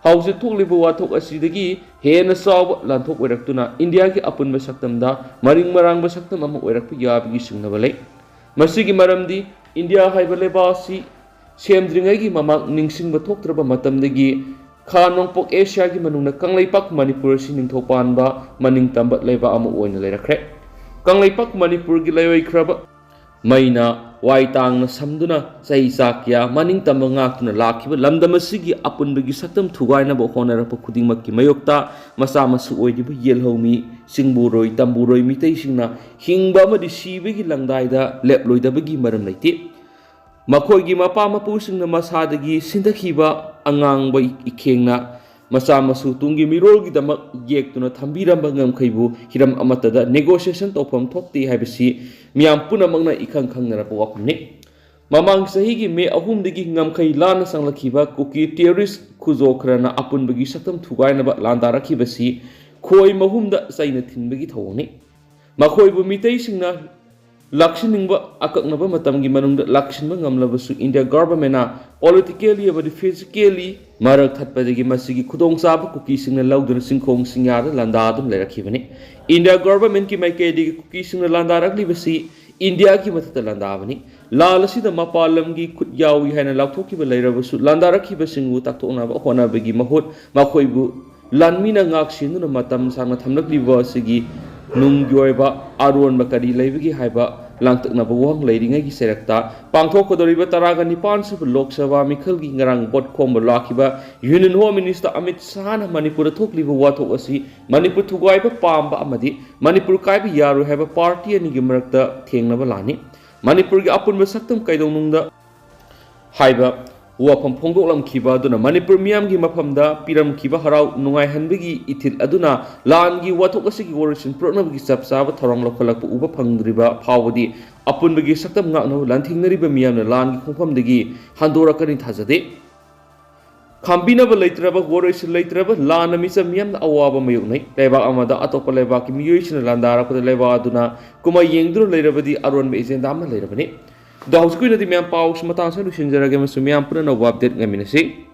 ꯍꯧꯖꯤꯛ ꯊꯣꯛꯂꯤꯕ ꯋꯥꯊꯣꯛ ꯑꯁꯤꯗꯒꯤ ꯍꯦꯟꯅ ꯆꯥꯎꯕ ꯂꯥꯟꯊꯣꯛ ꯑꯣꯏꯔꯛꯇꯨꯅ ꯏꯟꯗꯤꯌꯥꯒꯤ ꯑꯄꯨꯟꯕ ꯁꯛꯇꯝꯗ ꯃꯔꯤꯡ ꯃꯔꯥꯡꯕ ꯁꯛꯇꯝ ꯑꯃ ꯑꯣꯏꯔꯛꯄ ꯌꯥꯕꯒꯤ ꯆꯤꯡꯅꯕ ꯂꯩ꯫ ꯃꯁꯤꯒꯤ ꯃꯔꯝꯗꯤ ꯏꯟꯗꯤꯌꯥ ꯍꯥꯏꯕ ꯂꯩꯕꯥꯛ ꯑꯁꯤ ꯁꯦꯝꯗ꯭ꯔꯤꯉꯩꯒꯤ ꯃꯃꯥꯡ ꯅꯤꯡꯁꯤꯡꯕ ꯊꯣꯛꯇ꯭ꯔꯕ ꯃꯇꯝꯗꯒꯤ ꯈꯥ ꯅꯣꯡꯄꯣꯛ ꯑꯦꯁꯤꯌꯥꯒꯤ ꯃꯅꯨꯡꯗ ꯀꯪꯂꯩꯄꯥꯛ ꯃꯅꯤꯄꯨꯔ ꯑꯁꯤ ꯅꯤꯡꯊꯧ ꯄꯥꯟꯕ ꯃꯅꯤꯡ ꯇꯝꯕ ꯂꯩꯕꯥꯛ ꯑꯃ ꯑꯣꯏꯅ ꯂꯩꯔꯛꯈ꯭ꯔꯦ꯫ ꯀꯪꯂꯩꯄꯥꯛ ꯃꯅꯤꯄꯨꯔꯒꯤ ꯂꯩꯔꯣꯏꯈ꯭ꯔꯕ ꯃꯩꯅ ꯋꯥꯏ ꯇꯥꯡꯅ ꯁꯝꯗꯨꯅ ꯆꯍꯤ ꯆꯥ ꯀꯌꯥ ꯃꯅꯤꯡ ꯇꯝꯕ ꯉꯥꯛꯇꯨꯅ ꯂꯥꯛꯈꯤꯕ ꯂꯝꯗꯝ ꯑꯁꯤꯒꯤ ꯑꯄꯨꯟꯕꯒꯤ ꯁꯛꯇꯝ ꯊꯨꯒꯥꯏꯅꯕ ꯍꯣꯠꯅꯔꯛꯄ ꯈꯨꯗꯤꯡꯃꯛꯀꯤ ꯃꯥꯌꯣꯛꯇ ꯃꯆꯥ ꯃꯁꯨ ꯑꯣꯏꯔꯤꯕ ꯌꯦꯜꯍꯧꯃꯤ, ꯆꯤꯡꯕꯨꯔꯣꯏ, ꯇꯝꯕꯨꯔꯣꯏ ꯃꯤꯇꯩꯁꯤꯡꯅ ꯍꯤꯡꯕ ꯑꯃꯗꯤ ꯁꯤꯕꯒꯤ ꯂꯪꯗꯥꯏꯗ ꯂꯦꯞꯂꯣꯏꯗꯕꯒꯤ ꯃꯔꯝ ꯂꯩꯇꯦ꯫ ꯃꯈꯣꯏꯒꯤ ꯃꯄꯥ ꯃꯄꯨꯁꯤꯡꯅ ꯃꯁꯥꯗꯒꯤ ꯁꯤꯟꯊꯈꯤꯕ ꯑꯉꯥꯡꯕ ꯏꯈꯦꯡꯅ ꯃꯆꯥ ꯃꯁꯨ ꯇꯨꯡꯒꯤ ꯃꯤꯔꯣꯜꯒꯤꯗꯃꯛ ꯌꯦꯛꯇꯨꯅ ꯊꯝꯕꯤꯔꯝꯕ ꯉꯝꯈꯩꯕꯨ ꯍꯤꯔꯝ ꯑꯃꯠꯇꯗ negotiation ꯇꯧꯐꯝ ꯊꯣꯛꯇꯦ ꯍꯥꯏꯕꯁꯤ ꯃꯤꯌꯥꯝ ꯄꯨꯝꯅꯃꯛꯅ ꯏꯈꯪ ꯈꯪꯅꯔꯕ ꯋꯥꯐꯝꯅꯤ꯫ ꯃꯃꯥꯡ ꯆꯍꯤꯒꯤ ꯃꯦ ꯑꯍꯨꯝꯗꯒꯤ ꯉꯝꯈꯩ ꯂꯥꯟꯅ ꯆꯪꯂꯛꯈꯤꯕ ꯀꯨꯀꯤ terrorist ꯈꯨꯖꯣ ꯈꯔꯅ ꯑꯄꯨꯟꯕꯒꯤ ꯁꯛꯇꯝ ꯊꯨꯒꯥꯏꯅꯕ ꯂꯥꯟꯗꯥꯔꯛꯈꯤꯕꯁꯤ ꯈꯣꯏ ꯃꯍꯨꯝꯗ ꯆꯩꯅ ꯊꯤꯟꯕꯒꯤ ꯊꯧꯑꯣꯡꯅꯤ꯫ ꯃꯈꯣꯏꯕꯨ ꯃꯤꯇꯩꯁꯤꯡꯅ ꯂꯥꯛꯁꯤꯟꯅꯤꯡꯕ ꯑꯀꯛꯅꯕ ꯃꯇꯝꯒꯤ ꯃꯅꯨꯡꯗ ꯂꯥꯛꯁꯤꯟꯕ ꯉꯝꯂꯕꯁꯨ ꯏꯟꯗꯤꯌꯥ ꯒꯚꯔꯟꯃꯦꯟꯅ politically ꯑꯃꯗꯤ physically ꯃꯔꯛ ꯊꯠꯄꯗꯒꯤ ꯃꯁꯤꯒꯤ ꯈꯨꯗꯣꯡꯆꯥꯕ ꯀꯨꯀꯤꯁꯤꯡꯅ ꯂꯧꯗꯨꯅ ꯆꯤꯡꯈꯣꯡ ꯆꯤꯡꯌꯥꯗ ꯂꯥꯟꯗꯥꯗꯨꯅ ꯂꯩꯔꯛꯈꯤꯕꯅꯤ꯫ ꯏꯟꯗꯤꯌꯥ ꯒꯚꯔꯟꯃꯦꯟꯀꯤ ꯃꯥꯏꯀꯩꯗꯒꯤ ꯀꯨꯀꯤꯁꯤꯡꯅ ꯂꯥꯟꯗꯥꯔꯛꯂꯤꯕꯁꯤ ꯏꯟꯗꯤꯌꯥꯒꯤ ꯃꯊꯛꯇ ꯂꯥꯟꯗꯥꯕꯅꯤ꯫ ꯂꯥꯟ ꯑꯁꯤꯗ ꯃꯄꯥꯟ ꯂꯝꯒꯤ ꯈꯨꯠ ꯌꯥꯎꯏ ꯍꯥꯏꯅ ꯂꯥꯎꯊꯣꯛꯈꯤꯕ ꯂꯩꯔꯕꯁꯨ ꯂꯥꯟꯗꯥꯔꯛꯈꯤꯕꯁꯤꯡꯕꯨ ꯇꯥꯛꯊꯣꯛꯅꯕ ꯍꯣꯠꯅꯕꯒꯤ ꯃꯍꯨꯠ ꯃꯈꯣꯏꯕꯨ ꯂꯥꯟꯃꯤꯅ ꯉꯥꯛ ꯁꯦꯟꯗꯨꯅ ꯃꯇꯝ ꯁꯥꯡꯅ ꯊꯝꯂꯛꯂꯤꯕ ꯑꯁꯤꯒꯤ ꯅꯨꯡꯒꯤ ꯑꯣꯏꯕ ꯑꯔꯣꯟꯕ ꯀꯔꯤ ꯂꯩꯕꯒꯦ ꯍꯥꯏꯕ ꯂꯥꯡꯇꯛꯅꯕ ꯋꯥꯍꯪ ꯂꯩꯔꯤꯉꯩꯒꯤ ꯆꯩꯔꯛꯇ ꯄꯥꯡꯊꯣꯛꯀꯗꯧꯔꯤꯕ ꯇꯔꯥꯒ ꯅꯤꯄꯥꯟ ꯁꯨꯕ ꯂꯣꯛ ꯁꯚꯥ ꯃꯤꯈꯜꯒꯤ ꯉꯔꯥꯡ ꯚꯣꯠ ꯈꯣꯝꯕ ꯂꯥꯛꯈꯤꯕ Union Home Minister ꯑꯃꯤꯠ ꯁꯥꯍꯅ ꯃꯅꯤꯄꯨꯔꯗ ꯊꯣꯛꯂꯤꯕ ꯋꯥꯊꯣꯛ ꯑꯁꯤ ꯃꯅꯤꯄꯨꯔ ꯊꯨꯒꯥꯏꯕ ꯄꯥꯝꯕ ꯑꯃꯗꯤ ꯃꯅꯤꯄꯨꯔ ꯀꯥꯏꯕ ꯌꯥꯔꯣꯏ ꯍꯥꯏꯕ ꯄꯥꯔꯇꯤ ꯑꯅꯤꯒꯤ ꯃꯔꯛꯇ ꯊꯦꯡꯅꯕ ꯂꯥꯟꯅꯤ꯫ ꯃꯅꯤꯄꯨꯔꯒꯤ ꯑꯄꯨꯟꯕ ꯁꯛꯇꯝ ꯀꯩꯗꯧꯅꯨꯡꯗ ꯍꯥꯏꯕ ꯋꯥꯐꯝ ꯐꯣꯡꯗꯣꯛꯂꯝꯈꯤꯕ ꯑꯗꯨꯅ ꯃꯅꯤꯄꯨꯔ ꯃꯤꯌꯥꯝꯒꯤ ꯃꯐꯝꯗ ꯄꯤꯔꯝꯈꯤꯕ ꯍꯔꯥꯎ ꯅꯨꯡꯉꯥꯏꯍꯟꯕꯒꯤ ꯏꯊꯤꯜ ꯑꯗꯨꯅ ꯂꯥꯟꯒꯤ ꯋꯥꯊꯣꯛ ꯑꯁꯤꯒꯤ ꯋꯥꯔꯣꯏꯁꯤꯟ ꯄꯨꯔꯛꯅꯕꯒꯤ ꯆꯞ ꯆꯥꯕ ꯊꯧꯔꯥꯡ ꯂꯧꯈꯠꯂꯛꯄ ꯎꯕ ꯐꯪꯗ꯭ꯔꯤꯕ ꯐꯥꯎꯕꯗꯤ ꯑꯄꯨꯟꯕꯒꯤ ꯁꯛꯇꯝ ꯉꯥꯛꯅꯕ ꯂꯥꯟꯊꯦꯡꯅꯔꯤꯕ ꯃꯤꯌꯥꯝꯅ ꯂꯥꯟꯒꯤ ꯈꯣꯡꯐꯝꯗꯒꯤ ꯍꯟꯗꯣꯔꯛꯀꯅꯤ ꯊꯥꯖꯗꯦ꯫ ꯈꯥꯝꯕꯤꯅꯕ ꯂꯩꯇ꯭ꯔꯕ, ꯋꯥꯔꯣꯏꯁꯤꯟ ꯂꯩꯇ꯭ꯔꯕ ꯂꯥꯟꯅ ꯃꯤꯆꯝ ꯃꯤꯌꯥꯝꯅ ꯑꯋꯥꯕ ꯃꯥꯌꯣꯛꯅꯩ꯫ ꯂꯩꯕꯥꯛ ꯑꯃꯗ ꯑꯇꯣꯞꯄ ꯂꯩꯕꯥꯛꯀꯤ ꯃꯤꯑꯣꯏꯁꯤꯡꯅ ꯂꯥꯟꯗꯥꯔꯛꯄꯗ ꯂꯩꯕꯥꯛ ꯑꯗꯨꯅ ꯀꯨꯝꯍꯩ ꯌꯦꯡꯗꯨꯅ ꯂꯩꯔꯕꯗꯤ ꯑꯔꯣꯟꯕ agenda ꯑꯃ ꯂꯩꯔꯕꯅꯤ꯫ ꯑꯗꯣ ꯍꯧꯖꯤꯛꯀꯤ ꯑꯣꯏꯅꯗꯤ ꯃꯌꯥꯝ ꯄꯥꯎꯁꯤ ꯃꯇꯥꯡꯁꯤꯗ ꯂꯣꯏꯁꯤꯟꯖꯔꯒꯦ ꯑꯃꯁꯨꯡ ꯃꯌꯥꯝ ꯄꯨꯟꯅ ꯑꯅꯧꯕ update ꯉꯥꯏꯃꯤꯟꯅꯁꯤ꯫